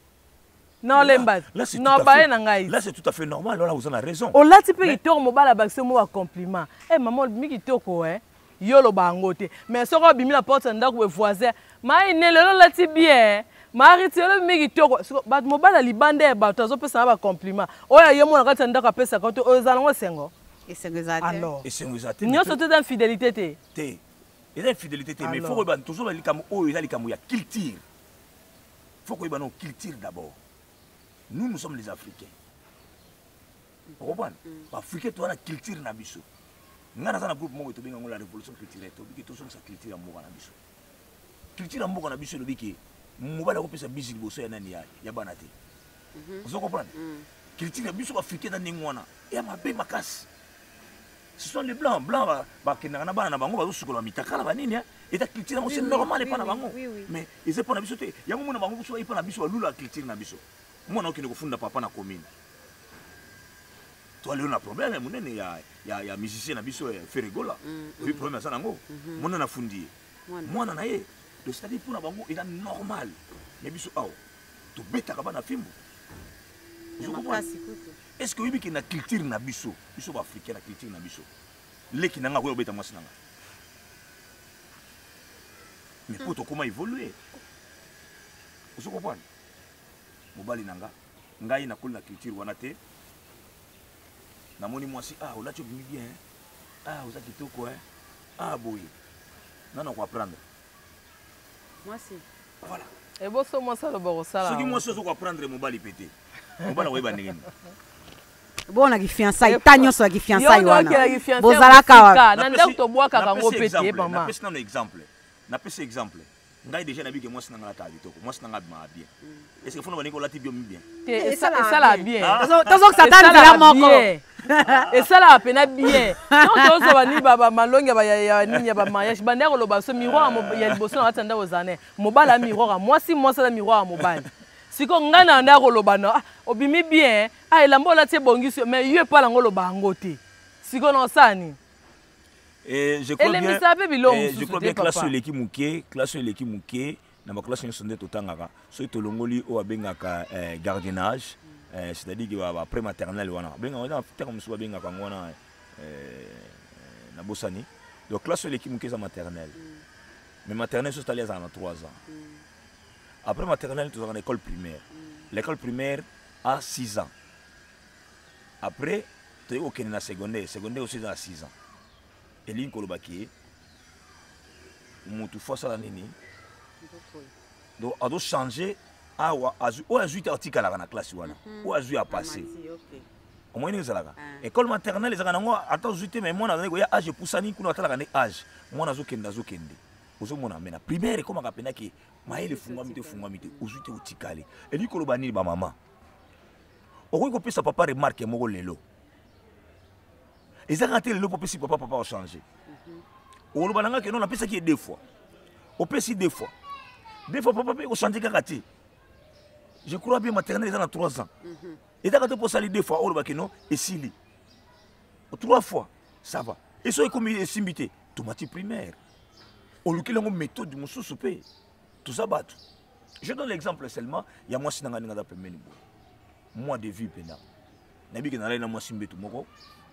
Na olemba na baye na ngai. Là, c'est tout à fait normal, wana oza na raison. Olati mpe kitoko, mobali abakisi mo bacompliment, e mama olobimi kitoko, e yo oloba yango te. Mais soki obimi na porte ya ndako boye, voisin mai ne lelo olati bien, mariti olobimi kitoko, bato mobali ya libanda ya bato azopesa na bacompliment oyo aye mona kati ya ndako apesaka te, oyo eza nango esengo. Esengo eza te. Alors esengo eza te. Nyonso te eza infidélité te. Te, eza infidélité te, mais faut koyeba, tozoba likambo oyo eza likambo ya culture. Faut koyeba no culture d'abord. Nous, nous sommes les Africains, okomprendre, baafricain toza na culture na biso. Ngai naza na groupe moko tobenga yango la révolution culturelle. Tobiki tozongisa culture ya mboka na biso. Culture ya mboka na biso elobi ke mobali akopesa bisi liboso ya nani, ya bana te. Ozo comprendre? Culture ya biso baafricain eza ndenge wana ya mabe makasi. Ce sont les blancs blancs bakendaka na bana na bango, bazosukola mitakala banini, eza culture yango, c'est normal epa na bango, mais eza mpo na biso te. Yango mona bango biso epa na biso balula culture na biso. Mwana okende kofunda papa na commune. Toa lelo na problème monene ya musicien na biso Ferre Gola. Oyebi problème aza nango, mwana nafundi ye mwana na ye. Donc c'est à dire mpona bango eza normal, mais biso awa tobetaka bana fimbu. Est ce que oyebi ke na culture na biso, biso baafricain, na culture na biso, leki na nga akoya obeta mwasi na nga? Mais mpo tokóma évolue, ozo comprendre, mobali na nga, ngai nakoli na culture wana te. Namoni mwasi, ah, olati, obimi bien, ah, oza kitoko, hein, ah, boye nana koapprendre. Mwasi. Voilà. Eboso mwasi aloba kosala. Soki mwasi ozo koapprendre mobali pe te, mobali akoyeba ndenge nini? Bonaki fiançailles, ta nyonso ya kifiançailles wana bozalaka wana. Na ndako tobwakaka yango mpe te, mama. Napesi nano exemple, napesi exemple. Ngai déjà nayebi ke mwasi na ngai alataka kitoko, mwasi na ngai abimaka bien. Est ce que fona baningi olati bio mi bien? Te, esalaka bien. Tozokisa ta nzela moko. Esalaka mpena bien. Donc tozwa banini, bamalongi ya nini ya bamariage, banda koloba so miroir ya liboso na kati ya ndako ozala ne mobali ya miroir ya mwasi, mwasi aza miroir ya mobali. Sikoyo ngai na ndako koloba na obimi bien, ah, elamba olati ebongisi, mais yo epa nango oloba yango te. Sikoyo na osala nini? Elemisa mpe biloko mosusu te, papa. Classe eleki moke, classe eleki moke. Na baklasse nyonso nde totangaka, soki tolongoli oyo babengaka gardiennage, c'est-à-dire ke bapré maternelle wana babengaka terme mosusu, babengaka yango wana, nabosani. Donc classe oyo eleki moke eza maternelle. Mais maternelle soki tali, azala na 3 ans. Après maternelle, tozalaka na école primaire. L'école primaire a 6 ans. Après toyei kokende na secondaire. Secondaire aussi eza na 6 ans. Elingi koloba ke motu fo asala nini? Donc azochange awa, oyo azwi te atikalaka na classe wana, oyo azwi apasse. Omoni ndenge ezalaka? École maternelle ezalaka nango ata ozwi te, mais mwana azali koya, age epusani kuna, atalaka nde age mwana azokende, azokende, ozomona. Mais na primaire ekomaka mpena ke mayele efungwami te, efungwami te, ozwi te, otikali. Elingi koloba nini, bamama? Okoki kopesa papa remarque moko lelo, eza kaka te lelo mpo opesi papa, papa ochange. Oloba na nga ke non, napesaki ye deux fois. Opesi deux fois, deux fois, papa mpe kochange kaka te. Je crois bien maternelle eza na 3 ans. Eza kaka te mpo osali deux fois, oloba ke non, esili. Trois fois. Ça va. Et soki ekomi esimbi te, tomati primaire, olukeli yango méthode mosusu mpe toza bato. Je donne l'exemple seulement ya mwasi na ngai ndenge aza pembeni boye. Moi de vie mpenza, nayebi ke nalali na mwasi mbeto moko,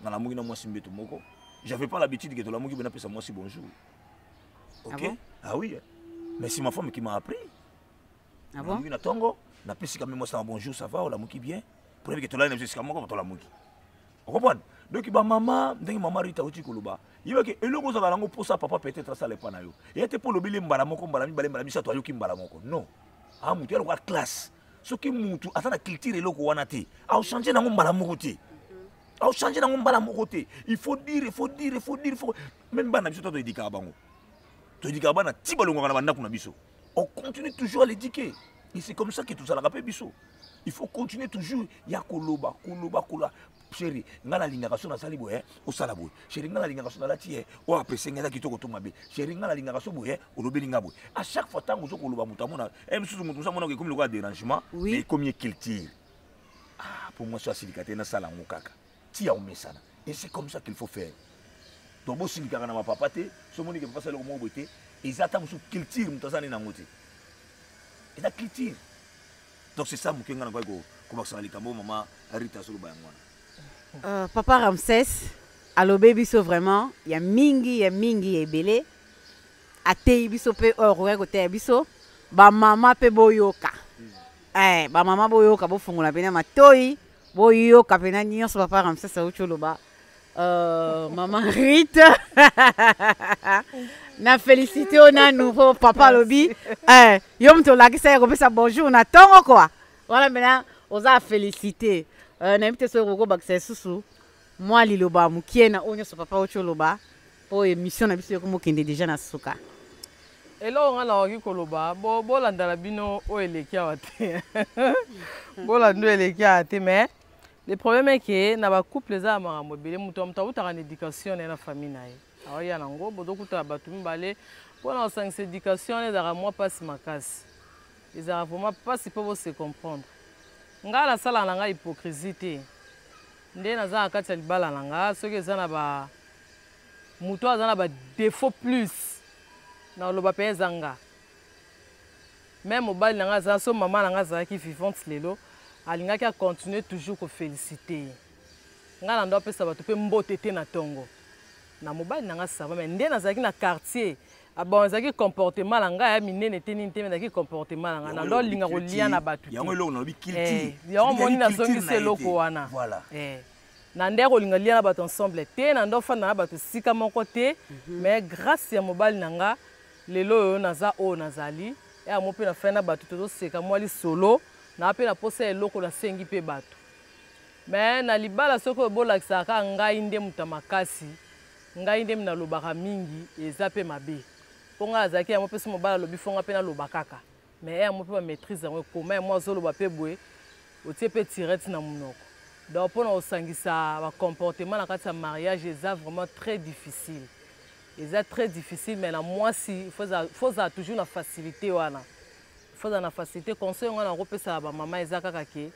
nalamuki na mwasi mbeto moko. J'avais pas l'habitude ke tolamuki mpe napesa mwasi bonjour. Ok. Ah bon? Ah oui, mais c'est ma femme qui m'a appris. Ah bon? Nalamuki na ntongo, napesi kame mwasi na bonjour, ça va, olamuki bien, po nayebi ke tolali na biso esika moko, tolamuki. Okomprendre? Donc bamama, ndenge mama Rita auti koloba, yebake eloko ozalaka nango mposa papa peut-être asala epa na yo, eya te mpo olobeli mbala moko, mbala mibale, mbala misato, ayoki mbala moko. Non, a motu ya lokola classe, soki mutu aza na culture eloko wana te, aochange nango mbala moko te, aochange nango mbala moko te. Il faut dire, il faut dire, il faut dire, il faut même bana biso to toedikaka bango, toedikaka bana ti balongwaka na bandako na biso, on continue toujours à l'éduquer. Et c'est comme ça que tozalaka mpe biso, il faut continuer toujours ya koloba, koloba, koloba. Chéri, ngai nalingaka so nasali boye, osala boye. Chéri, ngai nalingaka so nalati ye oyo apese ngai eza kitoko to mabe. Chéri, ngai nalingaka so boye, olobeli ngai boye. À chaque fois ntango ozo koloba, moto amona mosusu, moto mosusu amonaka ekomi lokola dérangement. Oui. Mais ekomi ye culture. Ah, po mwasi asilika te, nasala yango kaka ti ya omesana. Et c'est comme ça qu'il faut faire. Donc bosilikaka na bapapa te. So omoni ke papa asala eloko moko boye te, eza ata mosusu culture, moto aza nde nango te, eza culture. Donc c'est ça moke ngai nakoki kobakisa na likambo mama Rita azoloba yango wana. Papa Ramsès alobe biso vraiment ya mingi, ya mingi, ya ebele. Ateyi biso mpe oyo akoki koteya biso. Bamama mpe boyoka, bamama boyoka, bofungola mpena matoi, boyoka mpena nyonso papa Ramsès auti oloba. Maman Rita, na félicité yo nanu mpo papa alobi yo moto olakisa ye kopesa bonjour na ntongo kua wana. Mpena oza félicité. Nayebi te soki okobakisa lisusu mwa liloba mokie na oyo nyonso papa oti oloba, mpo émission na biso ekomokende déjà na suka. Eloko nga nakoki koloba, bolandala bino oyo eleki awa te, bolanda oyo eleki awa te. Mais le problème est que na bacouple eza ya makambo ebele. Moto ya moto awutaka na éducation na ye, na famille na ye, aoya nango. Bozokutana bato mibale mpona kosangisa éducation wana, ezalaka mwa mpasi makasi, ezalaka vraiment mpasi mpo bose comprendre. Ngai nasalaka na ngai hypocrisie te. Nde naza na kati ya libala na nga, soki eza na ba moto aza na badéfaut plus, naloba mpe eza nga. Même mobali na nga aza so, mama na nga azalaki vivante lelo, alingaki acontinue toujours kofélicité ye. Ngai na ndo apesa bato mpe mbote te na ntongo na mobali na nga, ça va. Mais nde nazalaki na quartier, bon, ezalaki comportement na ngai ya minene te, nini te, mais ezalaki comportement na ngai, na ndo alinga kolia na bato te. Yango eloko nalobi, culture. Yango moni nazongisi eloko wana. Voilà. Na nde kolinga lia na bato ensemble te, na ndo ofanda na bato esika moko te. Mais grâce ya mobali na nga, lelo oyo naza oyo nazali ya mo mpe nafai na bato, tozoseka mwa lisolo na mpe na posa ya eloko nasengi mpe bato. Mais na libala, soki oyo bolakisaka kaka ngai nde moto ya makasi, ngai nde nalobaka mingi, eza mpe mabe, mpo ngai azalaki yango mpe so mobali alobi fonga mpe naloba kaka. Mais yango mpe bamaîtrise yango ekoma yango, azoloba mpe boye, otie mpe tirette na monoko. Donc mpona kosangisa bacomportement na kati ya mariage eza vraiment très difficile, eza très difficile. Mais na mwasi, faut ozala toujours na facilité wana, faut ozala na facilité. Conseil ngo nakopesaka bamama eza kaka ke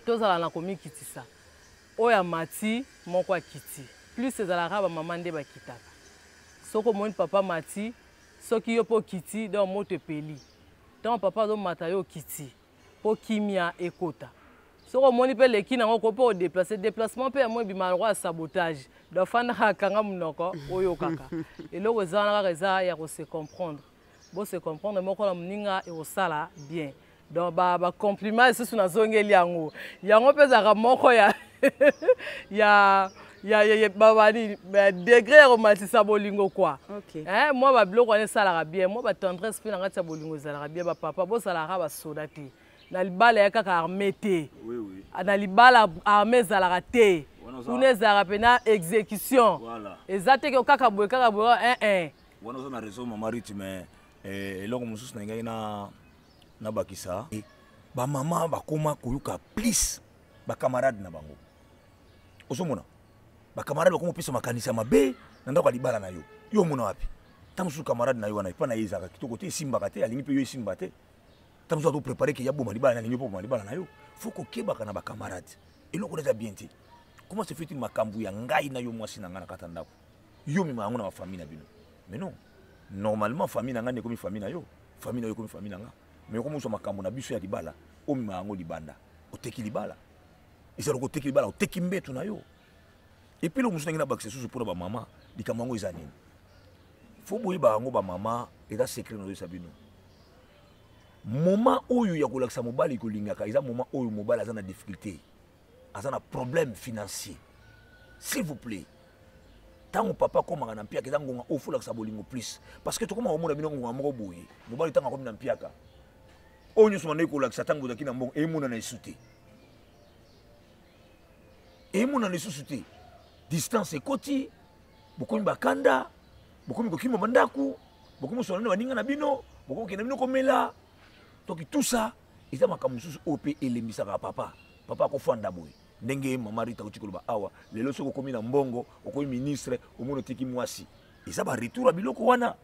tozala na komikitisa. Oyo amati moko akiti plus, ezalaka bamama nde bakitaka. Soki omoni papa mati, soki yo mpo okiti, donc moto epeli. Ntango papa azomata, yo okiti mpo kimia ekota. Soki omoni mpe leki nango ko mpo odéplace, déplacement mpe yango ebima lokola ya sabotage. Donc fandaka, akanga monoko, oyokaka. Eloko eza wana kaka eza ya kose comprendre, bose comprendre moko na moninga, ekosala bien. Donc bacompliment lisusu nazongeli yango, yango mpe ezalaka moko ya banini, degré ya komatisa bolingo kua. Okay. Mwa babiloko wana esalaka bien, mwa batendresse mpe na kati ya bolingo ezalaka bien. Bapapa, bozalaka basoda te na libala, ya kaka armée te. Oui, oui. Na libala armée ezalaka te. Wana kuna ezalaka mpena exécution. Voilà. Eza te ke kaka boye, kaka boye, un un. Wana oza na raison, mama Rite. Mais eloko mosusu na ngai na nabakisa, bamama bakoma koyoka plus bacamarade na bango. Ozomona bacamarade bakoma kopesa makanisi ya mabe na ndako ya libala na yo. Yo omona wapi? Ntango mosusu camarade na yo wana, epa na ye ezalaka kitoko te, esimbaka te, alingi mpe yo esimba te. Ntango mosusu azoprépare ke ya boma libala na, alingi mpo boma libala na yo. Faut kokebaka na bacamarade, eloko wana eza bien te. Comment se fait-il makambo ya ngai na yo mwasi na ngai na kati ya ndako, yo mema yango na bafamille na bino? Mais non, normalement famille na ngai nde ekomi famille na yo, famille na yo ekomi famille na ngai. Mais okomi ozwa makambo na biso ya libala, omema yango libanda, oteki libala. Eza loko oteki libala, oteki mbeto na yo. Et puis eloko mosusu ndenge nabakisa lisusu mpona bamama, likambo yango eza nini? Fo boyeba yango bamama, eza secret nazoyesa bino. Moment oyo ya kolakisa mobali kolingaka eza moment oyo mobali aza na difficulté, aza na problème financier. S'il vous plaît, ntango papa akomaka na mpiaka eza ngonga oyo folakisa bolingo plus, parce que tokomaka komona bino ngonga moko boye, mobali ntango akomi na mpiaka oyo nyonso bandaki kolakisa ntango bozalaki na mbongo emonana esu te, emonana lisusu te. Distance ekoti, bokomi bakanda, bokomi kokima bandako, bokomi kosolola na baninga na bino, bokomi kokenda bino komela. Donc tout ça eza makambo mosusu oyo mpe elembisaka papa. Papa akofanda boye ndenge mama Rita akuti koloba awa lelo, soki okomi na mbongo, okomi ministre, omoni otiki mwasi, eza ba retour ya biloko wana.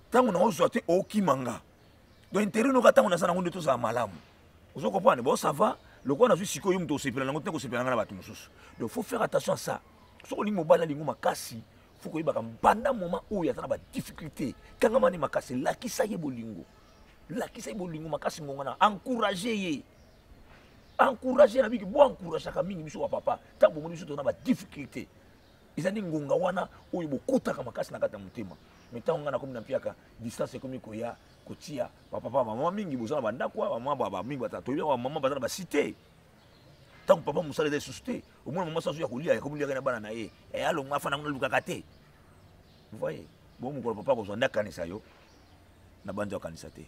Ntango naozwa te, okima nga. Donc intérêt noka ntango naza nango nde tozala malamu. Ozo comprendre? Bon, ça va, lokola nazwi sikoyo, moto osepela nango te, kosepela nga na bato mosusu. Donc faut faire attention à ça. Soki olingi mobali alingo makasi, faut koyebaka banda moment oyo aza na badifficulté, kangama ne makasi, lakisa ye bolingo, lakisa ye bolingo makasi ngonga na encourage ye, encourage na biki bo encourageaka mingi biso bapapa. Ntango bomoni biso toza na badifficulté, eza nde ngonga wana oyo bokotaka makasi na kati ya motema. Mais ntango ngai nakomi na mpiaka, distance ekomi koya kotia bapapa bamama mingi boza na bandako, bamama ba mingi baza toyebi bamama baza na basite. Ntango papa mosala eza lisusu te, omona mama sasu ya kolia yakomi liaka na bana na ye, alongwa afanda ngo nalukaka te. Vous voyez, bon, mokolo papa akozwa nde akanisa yo na banzi akanisa te.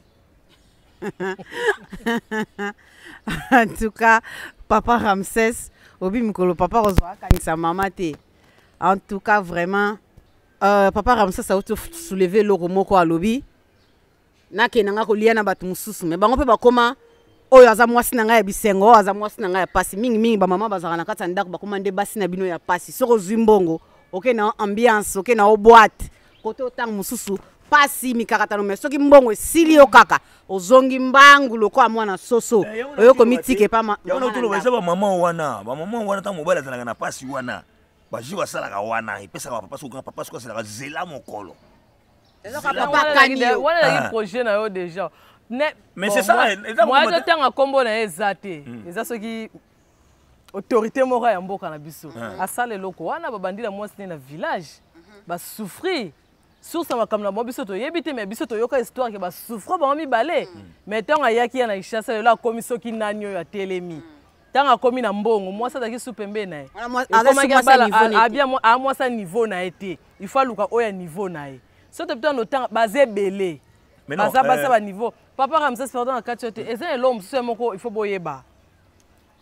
En tout cas, papa Ramsès obi mokolo papa kozwa akanisa mama te. En tout cas vraiment, papa Ramsès auti soulever eloko moko, alobi nakende nga kolia na bato mosusu, me bango mpe bakoma oyo aza mwasi na ngai ya bisengo, oyo aza mwasi na ngai ya pasi. Mingimingi bamama bazalaka na kati ya ndako, bakoma nde basi na bino ya pasi. Soki ozwi mbongo, oke na ambiance, oke na boîte kote otango mosusu pasi mikakatano, me soki mbongo esili yo kaka ozongi mbangu lokola mwana soso oyo komitika epa. Yango eza bamama wana, bamama wana ntango mobali azalaka na pasi wana, bajeu basalaka wana epesaka bapapa, soki papa soki asalaka zela mokolo. Wana ezalaki projet na yo déjà. Mais c'est ça. Moya totanga nkombo na ye eza te, eza soki autorité moko ya mboka na biso asala eloko wana, babandi na mwasi ne na village, basouffrir source ya makambo na bango biso toyebi te, mais biso toyoka histoire ke basouffre bango mibale. Mais ntango ayaki ya na Kinshasa, lelo akomi soki nani oyo atelemi, ntango akomi na mbongo, mwasi azalaki su pembeni na ye, abi mwasi ya niveau na ye te, il faut aluka oyo ya niveau na ye. So tobi tano otanga baza ebele, baza basi ya baniveau. Papa Ramses, pardon na kati yo te, eza eloko mosusu ya moko il faut boyeba.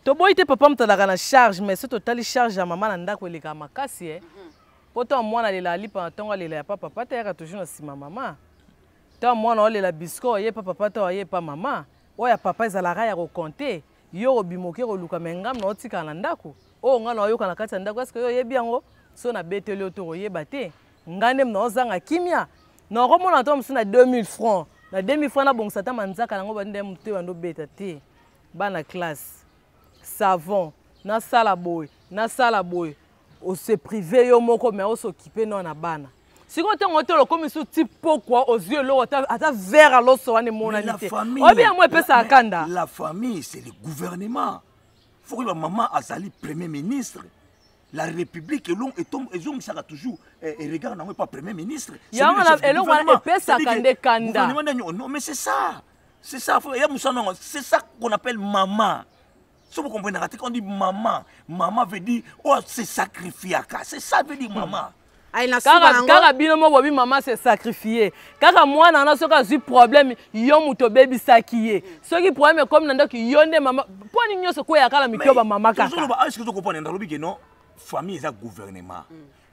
Toboyi te papa moto azalaka na charge, mais so totali charge ya mama na ndako elekaka makasi e po ntango mwana alela alipa na ntongo, alela ya pa papa te, ayaka toujours na nsima mama. Ntango mwana olela bisco, oye pa papa te, oye pa mama. Oyo ya papa ezalaka ya kokonte yo obima oke koluka, me ngamu na otikala na ndako. Oyo ngai na oyoka na kati ya ndako, eske yo oyebi yango? So nabeteli yo to koyeba te, ngai nde na ozanga kimia, nakomona to mosusu na 2000 francs, na 2000 francs nabongisa ata manzaka nango bande motu bando obeta te, bana classe, savon, nasala boye, nasala boye. Ose privé yo moko, mais os'occupe no na bana. Sikoyo ntango otala okomi su ti pokwa, ozwi eloko ata verre aloso wana emonani te, oyebi yango epesaka kanda. La famille, c'est le gouvernement. Faut que maman azali premier ministre la république elong ezongisaka toujours regard nango epa premier ministre. Yango eloko wana epesaka nde kanda. Non, mais c'est ça, c'est ça ya mosala nango, c'est ça qu'on appelle maman. So vous comprenez, quand on dit maman, maman veut dire oh se sacrifiaka, c'est ça veut dire maman. Kaka bino mo bobi mama se sacrifie, kaka mwana wana soki azwi problème, yo moto obebisaki ye. Soki problème ekomi na ndako, yo nde mama. Mpo nini nyonso kweyaka na mikio bamama kaka? Tozoloba, est-ce que tokopona ndalobi ke non, famille eza gouvernement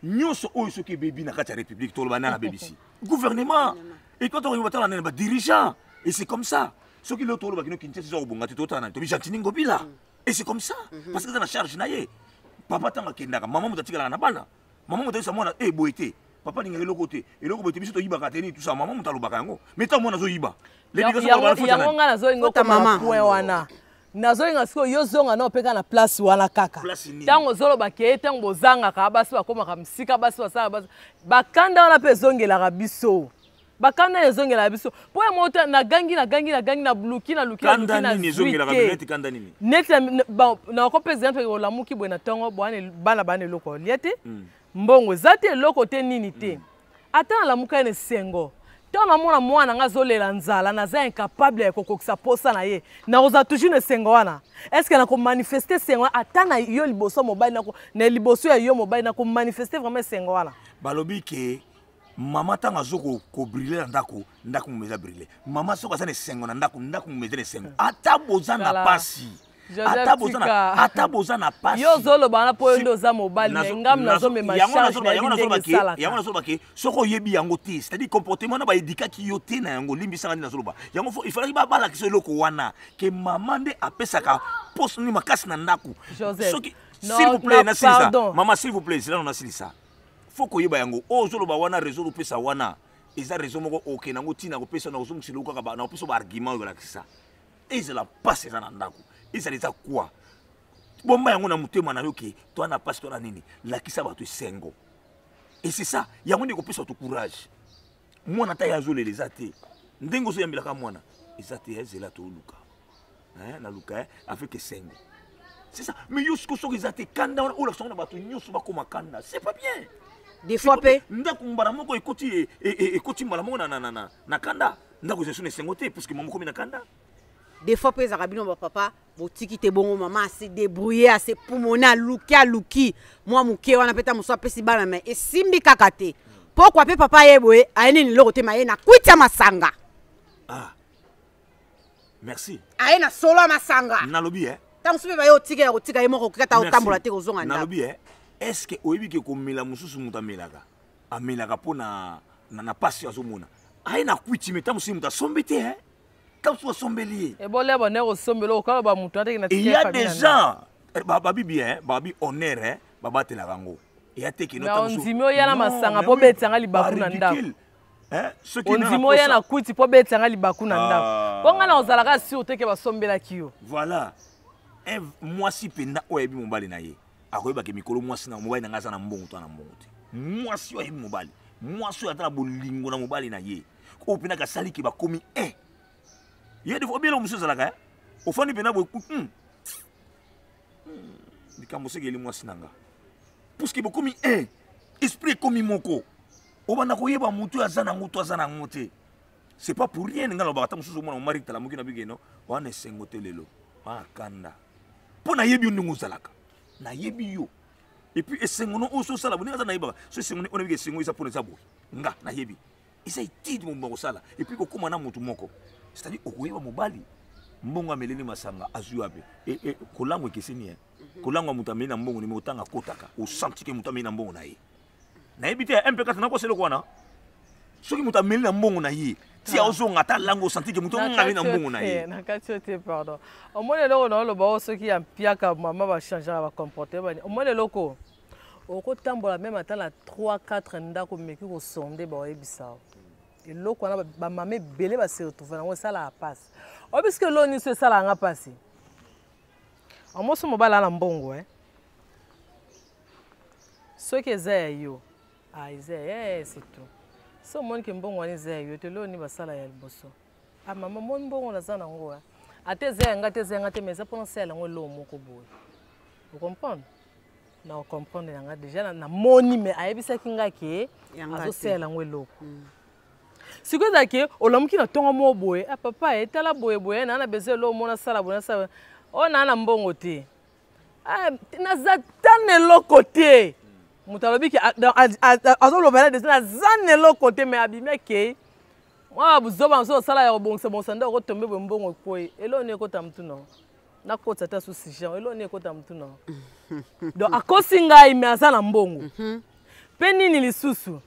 nyonso oyo soki ebebi na kati ya république, toloba nani abebisi? Gouvernement. Et quand on batala nani? Badirigeant. Et c'est comme ça, soki lelo toloba kino Kinshasa eza kobonga te, totala nani? Tobi Gentiny Ngobila. Et c'est comme ça, parce que eza na charge na ye. Papa ntango akendaka, mama moto atikalaka na bana, mama moto ayebisa mwana e boye te, papa alingaka eloko te, eloko boye te, biso toyibaka te, nini, tout ça, mama moto alobaka yango. Mais ntango mwana azoyiba yango, ngai nazolinga okoma point wana. Nazolinga sikoyo yo zonga na opeka na place wana kaka. Ntango ozoloba ke ntango bozangaka basi bakomaka mosika, basi basala basi bakanda wana mpe ezongelaka biso, bakanda ezongelaka biso mpo ya moko nagangi nagangi nagangi na bluki naluki naluki. Neti nakopa exemple, olamuki boye na ntongo, bana bana eloko olia te, mbongo eza te, eloko te, nini te. Ata nalamuka ye na esengo, ntango namona mwana nga azolela nzala, naza incapable ya kokokisa posa na ye, nakozala toujours na esengo wana? Est ce que nakomanifeste esengo wana ata na yo liboso mobali, na liboso ya yo mobali, nakomanifeste vraiment esengo wana? Balobi ke mama ntango azo kobrûler na ndako, ndako momo eza brûlé. Mama soki aza na esengo na ndako, ndako momo eza na esengo, ata boza na pasi, ata boza na pasi. Yo ozoloba wana mpo yo nde oza mobali, mais ngam nazomema charge. Yango nazoloba ke soki oyebi yango te, c'est-à-dire comportement na baéduquaki yo te na yango, limbisanga nde nazoloba yango. Il fallaki balakisa eloko wana ke mama nde apesaka poso nini makasi na ndako. Soki, s'il vous plaît, nasilisa. Mama, s'il vous plaît, zela, nasilisa. Faut koyeba yango. Oyo ozoloba wana, raison opesa wana eza raison moko okende yango ntina kopesa na kozongisa eloko kaka na kopesa baargument oyo balakisa. Ezala mpasi eza na ndako, ezala eza kwa bomba yango na motema na yo ke toa na mpasi, to na nini, lakisa bato esengo. Et c'est ça, yango nde kopesa bato courage. Mwana ata ye azolela, eza te ndenge ozoyambelaka mwana, eza te ezela toluka naluka avec esengo, c'est ça. Mais yo siko soki eza te, kanda wana olakisa ngo na bato nyonso, bakóma kanda, c'est pas bien. Des fois mpe ndako mbala moko ekoti, ekoti mbala moko na kanda. Ndako eza so na esengo te, puisque mama okomi na kanda. Des fois mpe ezalaka bino bapapa botiki te bongo, mama ase débrouille, ase pumone, aluki aluki mwa moke wana mpe ta mosu apesi bana, mais esimbi kaka te. Pokwa mpe papa ye boye aye nini eloko te, ma ye na kwiti ya masanga. Ah, merci. Aye na solo ya masanga. Nalobi e. Ntango mosusu mpe baye otika ya kotika ye moko kata otambola te kozonga ndako. Nalobi e, est ce que oyebi ke komela mosusu moto amelaka, amelaka mpo na pasi azomona, aye na kwiti, mais ntango mosusu moto asombi te, ntango mosusu asombeli ye. Ebole bone kosombela okala bamoto ateki na. Il y a des gens babi bien, babi honneur, babatelaka yango, eya te. Kino ondimi oya na masanga mpo obetanga libaku na ndako, ondimi oya na kwiti mpo obetanga libaku na ndako, mpo ngai na ozalaka sûr te ke basombelaki yo. Voilà, mwasi mpenza oyo ayebi mobali na ye akoyebaka mikolo mwasi na mobali na ngai aza na mbongo to na mbongo te. Mwasi oyo ayebi mobali, mwasi oyo aza na bolingo na mobali na ye, oyo mpenza kasaliki bakomi un ye. Des fois obieloko mosusu ezalaka ofandi mpena boye, likambo soki eli mwasi na nga, puisque bokomi un esprit, ekomi moko, obanda koyeba motu oyo aza nango to aza nango te. C'est pas pour rien nga nalobaka, ata mosusu omona omari talamuki na bikeno wana esengo te, lelo wana kanda, mpo nayebi yo ndenge ozalaka, nayebi yo. Et puis esengo no oyo so osala boye, ndenge aza nayebaka so esengo oyo, nayebika esengo eza mpona eza boye. Nga nayebi eza étude mobima kosala. Et puis kokóma na motu moko, c'est-à-dire okoyeba mobali mbongo ameleli masanga azwi wapi. Kolangwa ekeseni, kolangwa moto ameli na mbongo nimi otanga akotaka osanti ke moto ameli na mbongo na ye. Nayebi te mp4 nakosa eloko wana, soki moto ameli na mbongo na ye ti aozonga ata lango, osanti ke moto ameli na mbongo na ye. Na kati yo te, pardon. Omoni eloko na oloba oyo, soki ya mpiaka mama bachangeaka bacomportement, omoni eloko okotambola même ata na 3 4 ndako, omeki kosonde, baoyebisa eloko wana. Bamama ebele base retrouve nango, esalaka mpasi. Oyebi soki eloko nyonso esalaka nga mpasi, omoso mobali ala mbongo, soki eza ya yo, ah, eza ya ye, c'est tout. So omoni ke mbongo wana eza ya yo te, eloko nini basala ya liboso? Ah mama, moni mbongo naza nango, ata eza ya nga te, eza ya nga te, mais eza mpona osala yango eloko moko boye. Ocomprendre na ocomprendre yanga déjà, namoni, mais ayebisaki nga ke azosalela yango eloko. Sikoyo ezalaki olamuki na ntongo moko boye, ah papa, etala boye boye, naa na besoin eloko moko nasala boye, nasala oyo, naa na mbongo te, naza ta na eloko te. Moto alobi ke azolobela deja naza na eloko te, mais abimi akei mwa buzoba mosusu osala ya kobongisa bongisa nde okotombe boye, mbongo ekwei, eloko nini ekota motu na nakota ata su sujet, eloko nini ekota motu na? Donc akosi ngai, mais aza na mbongo. Mpe nini lisusu?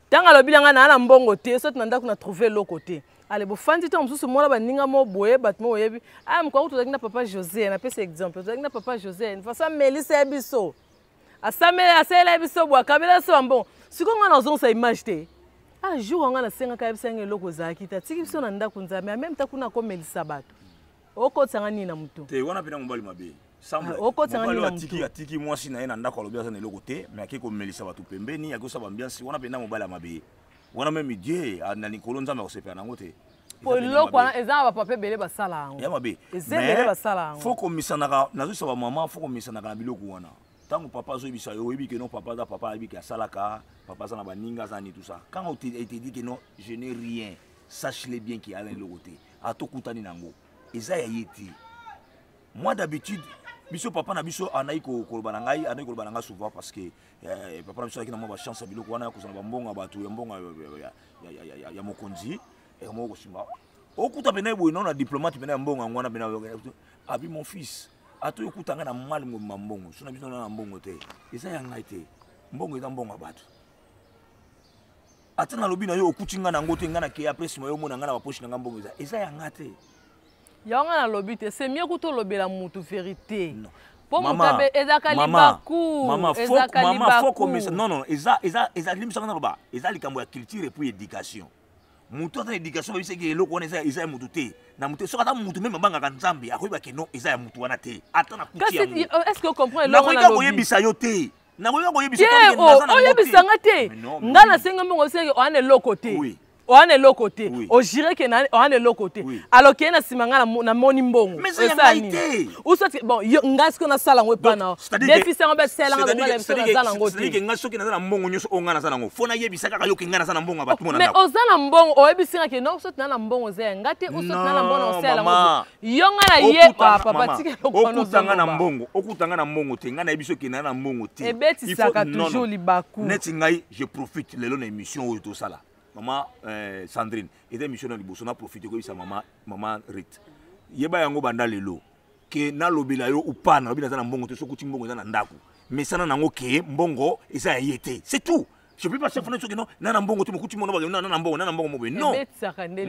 Ntango alobi na ngai naa na mbongo te, soki na ndako na trouve eloko te, ale bofandi ntango mosusu mona baninga mo boye, bato mo oyebi, aya mokolo tozalaki na papa José, napesa exemple, tozalaki na papa José, façon amelisa ye biso, asalela biso boye, akabela biso bambongo. Sikoyo ngai nazongisa image te. Ah, jour yango nasengaka, yebisa yango eloko ezalaki te, atiki biso na ndako Nzambe, en même temps kuna akomelisa bato. Okotisanga nini na motu? Te, wana mpena mobali mabe. Okotisanga nini na motu? Atiki mwasi na ye na ndako, alobi aza na eloko te, mais ake komelisa bato pembeni, ake kosala baambiance. Wana mpena mobali ya mabe wana. Même Dieu na likolo, Nzambe akosepela nango te. Po eloko wana eza na bapapa ebele basala yango. Ya mabe. Eza ebele basala yango. Faut komisanaka, nazoyisa bamama, faut komisanaka na biloko wana. Ntango papa azoyebisa yo, oyebi ke non, papa aza papa, ayebi ke asalaka, papa aza na baninga, aza ni tout ça. Quand il te dit que non, je n'ai rien, sache-le bien ke aza eloko te. Atokutani nango, eza ya ye te. Moi, d'habitude, biso papa na biso anayi koloba na ngai, anayi koloba na ngai souvent, parce que papa na biso azalaki na mwa bachance ya biloko wana, kozala bambongo ya bato, ya mbongo ya mokonzi moko kosimba. Okuta pena boye no na diplomate pena ya mbongo yango wana pena abi: "Mon fils, ata okuta ngai na mali mobima, mbongo so na biso na mbongo te, eza ya ngai te. Mbongo eza mbongo ya bato. Ata nalobi na yo, okuti ngai nango te, ngai nakei apres nsima yo omona ngai na bapoche na ngai, mbongo eza ya ngai te." Yango ngai nalobi te, c'est mieux kuta olobela mutu vérité, mpo moto ezalaka libaku, ezalaka libaku. Non, non, eza limbisaka, naloba, eza likambo ya culture et puis éducation. Motu aza na éducation, babisaki eloko wana eza ya motu te na motu. Soki ata motu même abangaka Nzambe, akoyeba ke non, eza ya motu wana te, ata na kuti yango. Est ce que comprend? Nakoki koyebisa yo te, nakoki koyebisa. Oyebisanga te, ngai nasenga mbongo, osenge oya na eloko te, oya na eloko te, ojire ke oya na eloko te, alors keye na nsima ngai namoni mbongo. Esala nini? Bon, ngai sikoyo nasala yango epa na defisi yango, beselanga bongo na biso, naza nango te. Ngai soki naza na mbongo nyonso oyo ngai naza nango, faut nayebisa kaka yo ke ngai naza na mbongo ya bato mona? Mais oza na mbongo, oyebisi nga ke non, soki na mbongo eza ya nga te, soki na na mbongo osala yango yo, nga na ye papa, tika eloko wana. Okutanga na mbongo, okutanga na mbongo te, ngai nayebi soki na mbongo te. Ebetisaka toujours libaku. Neti ngai, je profite lelo na émission oyo tosala, mama Sandrine, eza émission na liboso, na profite koyebisa mama Rit: yeba yango banda lelo ke nalobela yo upa, nalobi naza na mbongo te. Soki okuti mbongo eza na ndako, mesana nango ke mbongo eza ya ye te, c'est tout. Je peux pas chef na soki non, na mbongo te, mokuti mona na na mbongo, na mbongo mobe, non,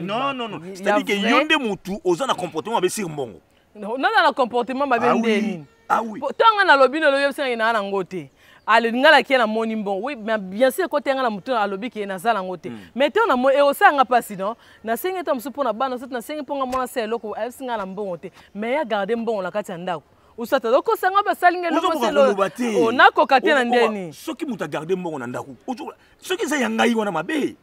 non, non, non. C'est à dire que yo nde mutu oza na comportement mabe sur mbongo. Naza na comportement mabe nde nini? Ah oui. Ntango nalobi, nalobi, oyebisanga naa nango te. Ale ngai nakie, namoni mbongo, oui, mais bien sûr ekote nga na motu, alobi ke naza nango te, mais te namoni ekosalanga mpasi. Non, nasengi ata mosusu mpo na bana, soki nasengi mpo nga mwana asala eloko, ayebisi ngai na mbongo te, mais ya garde mbongo na kati ya ndako, osata okosanga basali ngai eloko, nakoka te na ndeni. Soki moto agarde mbongo na ndako, soki eza ya ngai, wana mabe.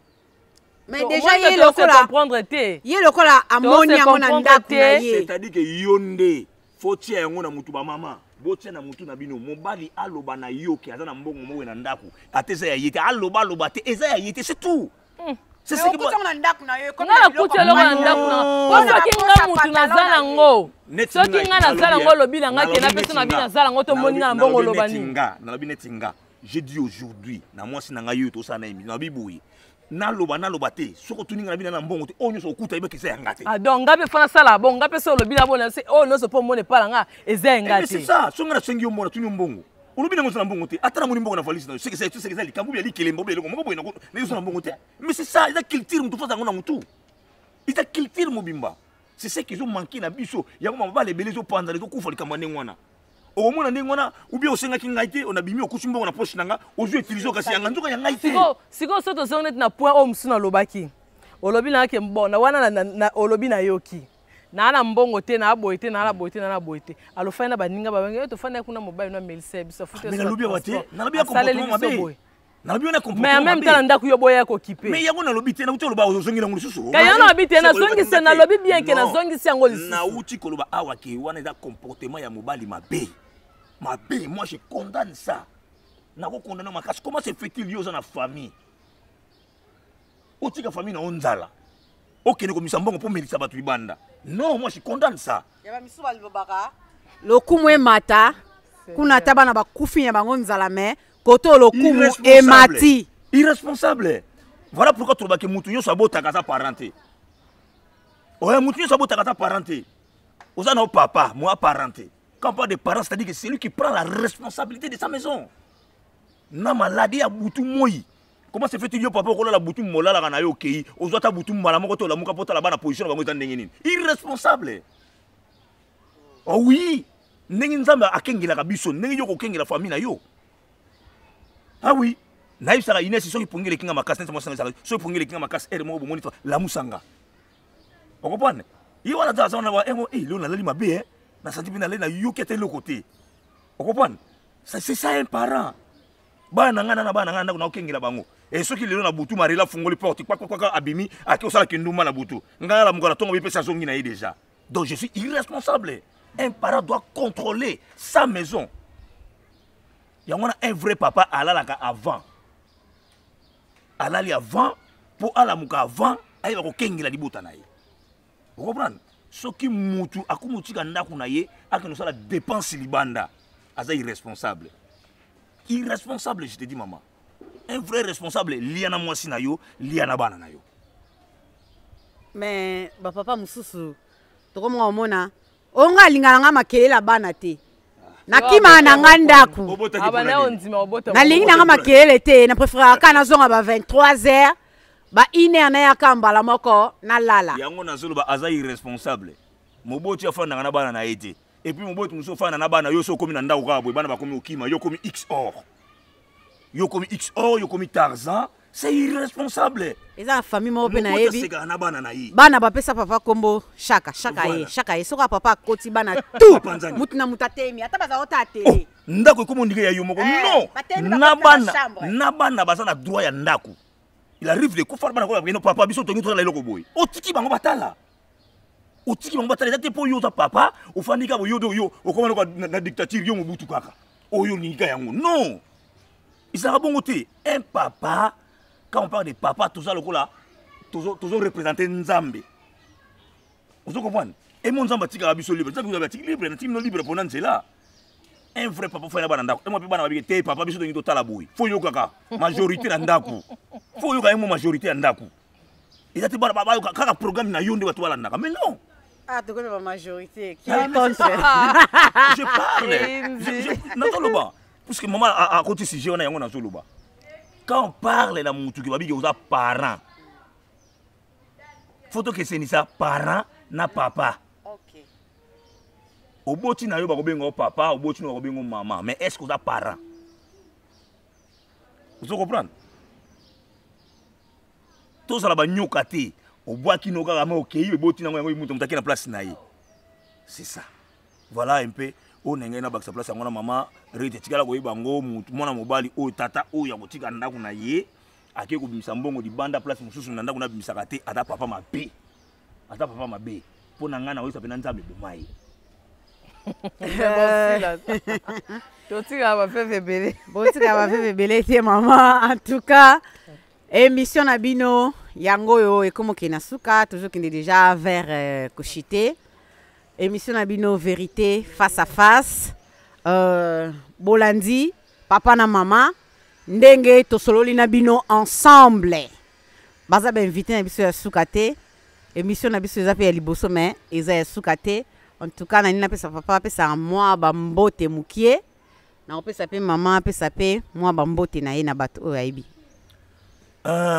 Mais déjà ye lokola comprendre te. Ye lokola amoni yango na ndako na ye. C'est-à-dire que yo nde faut tia yango na mutu. Bamama, botia na mutu na bino: mobali aloba na yo ke aza na mbongo moko na ndako, ata eza ya ye te, aloba, aloba te, eza ya ye te, c'est tout. C'est ce qui na ndako na yo. Nga nakuti eloko na ndako na po soki nga mutu naza nango, soki nga naza nango, olobi na nga ke napesi na bino, naza nango, tomoni nga na mbongo, oloba nini? Nalobi neti nga, j'ai dit aujourd'hui na mwasi na ngai oyo tosala na émission, nalobi boye: naloba, naloba te, soki otuni nga na bino na mbongo te, oyo nyonso okuta, yebaki eza ya nga te. Ah, donc nga mpe fana sala bon, nga mpe so olobi na bona se oyo nyonso mpo omona epa na nga eza ya nga te. C'est ça. So nga nasengi yo mbongo, natuni yo mbongo, olobi nango oza na mbongo te, ata namoni mbongo na valise na yo, seke eza likambo ya likelemba, obi eloko moko boye nayo, oza na mbongo te. Mais c'est ça, eza culture. Motu faut yango na motu, eza culture mobimba. C'est ce qu'ils ont manqué na biso. Yango mabala ebele ezopanzana, ezokufa, likambo ya ndenge wana. Okomona ndenge wana, ou bien osengaki ngai te, onabimi, okusi mbongo na poche na nga, ozwi, utiliser, kasi yanga nzoka ya ngai te. Sikoyo so tozongi neti na point oyo mosusu nalobaki, olobi nayake bon na wana, olobi nayoki naa na mbongo te, naa boye te, naa na boye te, naa na boye te. Alofani na baninga babangi, tofandi kuna, mobali no amelisa biso. Nalobi awa te, nalobi ya comportement mabe, nalobi wana. Mais en même temps na ndako yo boya kokipe. Mais yango nalobi te, nauti oloba, ozongi nango lisusu. Ka yango nalobi te, nazongisi, nalobi bien ke nazongisi yango lisusu. Nauti koloba awa ke wana eza comportement ya mobali mabe, mabe. Moi, je condamne ça, nakokondamne makasi. Comment se fait-il yo oza na famille, otika famille na yo nzala, okende komisa mbongo mpo melisa bato libanda? Non, moi, je condamne ça. Ya bamisusu balobaka lokumu emata kuna, ata bana bakufi na bango nzala, mais koto lokumu emati. Irresponsable. Voilà pourquoi tolobaki mutu nyonso abotaka aza parent te. Oya, mutu nyonso abotaka aza parent te. Oza na papa moi parent te. Quand on parle de parent, c'est-à-dire que c'est lui qui prend la responsabilité de sa maison na maladie ya butu moi. Comment se fait-il yo papa okolala butu, molalaka na yo, okei ozwa ata butu mbala moko te, olamuka mpo otala bana position na bango eza ndenge nini? Irresponsable. Oh oui, ndenge Nzambe akengelaka biso, ndenge yo kokengela famille na yo. Ah oui, nayebisaka Ines, soki pongi elekinga makasi, neti mwasi, soki pongi elekinga makasi, ere moko bomoni lamusanga, okomprendre. Ye wana aza wana ba engo eh lelo nalali mabe hein. Na santi mpe nalali nayoki ata eloko te. Ocomprendre? Ça c'est ça un parent. Bana na ngai na bana na ngai ndako nakokengela bango. E soki lelo na butu Marela afungoli porte kwa kwa kwa abimi ake osala kindumba na butu. Ngai alamuka na tongo bipesa azongi na ye déjà. Donc je suis irresponsable. Un parent doit contrôler sa maison. Yango wana un vrai papa alalaka avant. Alali avant mpo alamuka avant ayeba kokengela libota na ye. Okomprendre? Soki mutu akomi kotika ndako na ye akende kosala dépense libanda, aza irresponsable. Irresponsable, je te dis maman. Un vrai responsable lia na mwasi na yo, lia na bana na yo. Mais ba papa mosusu tokomona omona onga alingaka nga makelele ya bana te. Nakimaka na nga ndako. Nalingi na nga makelele te, na préféraka kaka nazonga ba 23 heures, ba 1 heure nayaka mbala moko nalala. Yango nazoloba aza irresponsable. Moboti afandaka na bana na ye te. Et puis moboti mosusu ofanda na bana yo so okomi na ndako kaka boye bana bakomi okima yo okomi X or. Yo okomi X or, yo okomi Tarzan, c'est irresponsable. Eza na famille moko pe nayebi. Asekaka na bana na ye. Bana bapesa papa kombo Shaka, Shaka ye, Shaka ye. Soki papa akoti bana tout, mutu na mutu atemi, ata baza ota tele. Oh, ndako ekomi ondike ya yo moko. Eh, non, na bana, na bana baza na droit ya ndako. Il arrive de kufa bana ko ya papa biso tongi totala eloko boye. Otiki bango batala. Otiki bango batala eza te po yo oza papa, ofandi kaka yo yo okoma lokola na dictature yo Mobutu kaka. Oyo olingi ka yango. Non. Ezalaka bongo te. Un papa, quand on parle de papa, toza lokola tozo tozo représenter Nzambe. Ozo comprendre? Et mon Nzambe atikaka biso libre. Nzambe atiki libre, natiki bino libre pona nzela. Un vrai papa faut na bana ndako. Et moi pe bana babike te papa biso tongi totala boye. Faut yokaka majorité na ndako. Faut yoka ye majorité ya ndako. Eza te bana bayoka kaka programme na yo nde bato balandaka. Mais non. Ah, tokomi ba majorité. Qui Ah, est mais contre? c'est ça. Je parle. Nazoloba. Puisque maman a akoti sujet wana yango nazoloba. Quand on parle na mutu ki babiki oza parent. Faut tokesenisa parent na papa. Okay. Oboti na yo bakobenga yo papa, oboti na yo bakobenga yo mama, mais est-ce que oza parent? Ozo comprendre? Tozala banyoka te. Obwaki no kaka mais okei eboti nango yango mutu mutaki na place na ye. C'est ça. Voilà un peu oyo na ngai nabakisa place yango na mama Rite tikala koyeba yango mutu mwana mobali oyo tata oyo akotika ndako na ye ake kobimisa mbongo libanda place mosusu na ndako nabimisaka te ata papa mabe. Ata papa mabe. Mpo na ngai nakoyebisa mpenza Nzambe eboma ye. Totikala bafeve ebele. Botikala bafeve ebele te mama. En tout cas, émission na bino yango oyo ekomoke na suka, tozokende déjà vers koshite. Émission na bino vérité face à face. Bolandi papa na mama ndenge tosololi na bino ensemble. Baza ba invité na biso ya suka te. Émission na biso eza pe ya liboso mais eza ya suka te. En tout cas na nina pesa papa pesa moi ba mbote mukie. Na opesa pe mama pesa pe moi ba mbote na ye na bato oyo ayebi.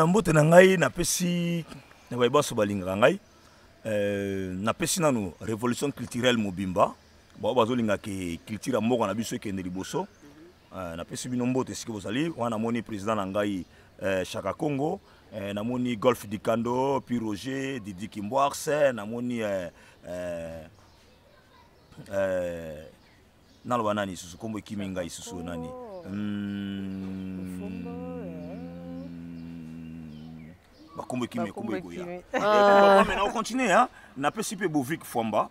Mbote na ngai napesi na baye baso balingaka ngai. Napesi nanu révolution culturelle mobimba. Bao bazolinga ke culture ya mboka na biso ekende liboso. Napesi bino mbote esika bozali. Wana namoni président na ngai Chaka Congo. Namoni Golf Dikando, puis Roger, Didi Kimbwars, namoni naloba nani lisusu kombo ekimi ngai lisusu nani? Bakombo ekimi, kombo ekoya. Mais na continuer hein. Napesi pe Bovik Fwamba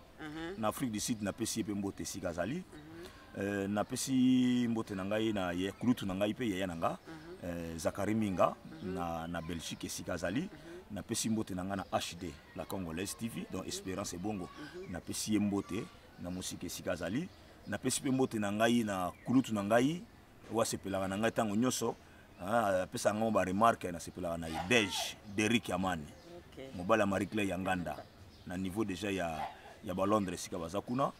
na Afrique du Sud, napesi ye pe mbote esika azali. Napesi mbote na ngai na ye kulutu na ngai pe yaya na nga, Zakari Minga na Belgique esika azali. Napesi mbote na ngai na HD la Congolaise TV, donc Espérance Ebongo. Napesi ye mbote na mosika esika azali. Napesi pe mbote na ngai na kulutu na ngai oyo asepelaka na ngai ntango nyonso. Apesaka ngai ba remarque, nasepelaka na ye Dej Derrick Yamani. Mobali ya Marie Claire Yanganda na niveau déjà ya ba Londres esika baza kuna.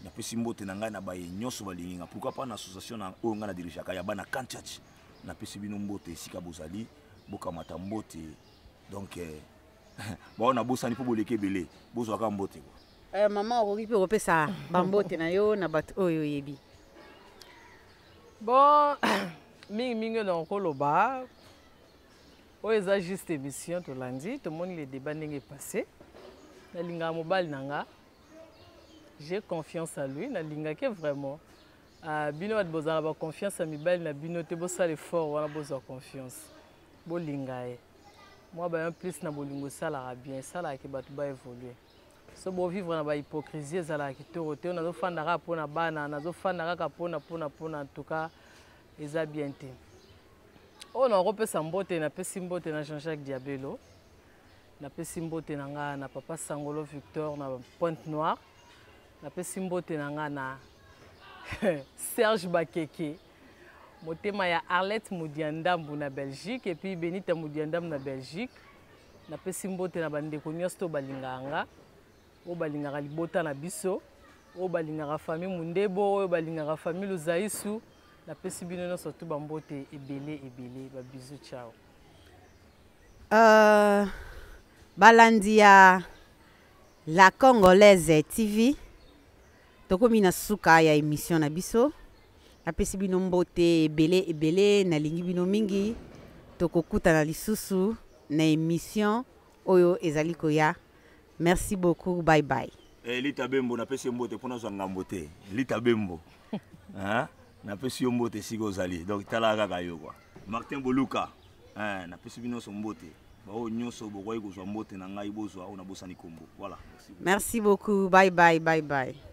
Napesi mbote na ngai na baye nyonso balingi nga. Pourquoi pas na association na oyo ngai na dirigeaka ya bana Kanchach. Napesi bino mbote esika bozali, bokamata mbote. Donc bao nabosani mpo boleki ebele, bozwaka mbote quoi. Mama okoki mpe kopesa bambote na yo na bato oyo oyebi. Bon, mingi mingi na koloba oyo eza juste émission tolandi, tomoni le débat ndenge passé. Nalingaka mobali na nga. J'ai confiance à lui, nalingaki vraiment. Uh, bino bato bozala na baconfiance ya mibali na bino te, bosala effort wana bozwa confiance, bolinga ye mwa ba un plus na bolingo esalaka bien, esalaka ke bato baévolue. So bovivre na bahypocrisie ezalaka kitoko te. Oyo nazofanda kaka mpo na bana, nazofanda kaka mpona mpona mpona, en tout cas eza bien te. Oyo nakopesa mbote, napesi mbote na Jean-Jacques Diabelo, napesi mbote na nga na papa Sangolo Victor na Pointe Noire, napesi mbote na nga na Serge Bakeke, motema ya Arlette Mudiandambu na Belgique, et puis Benita Mudiandambu na Belgique. Napesi mbote na bandeko nyonso to balingaka nga, oyo balingaka libota na biso, oyo balingaka famille Mundebo, oyo balingaka famille Luzaisu. Napesi bino nyonso tu bambote ebele ebele, babizu, ciao. Balandi ya La Congolaise TV, tokomi na suka ya émission na biso. Napesi bino mbote ebele ebele, nalingi bino mingi. Tokokutana lisusu na émission oyo ezali koya. Merci beaucoup, bye bye. Eh, Lita Bembo, napesi yo mbote mpo nazwa ngambo te. Lita Bembo. Hein? Napesi yo mbote esika ozali. Donc tala kaka yo quoi. Martin Boluka. Hein, napesi bino nyonso mbote. Baoyo nyonso bokoki kozwa mbote na ngai, bozwa oyo nabosani kombo. Voilà. Merci. Merci beaucoup. Bye bye, bye bye.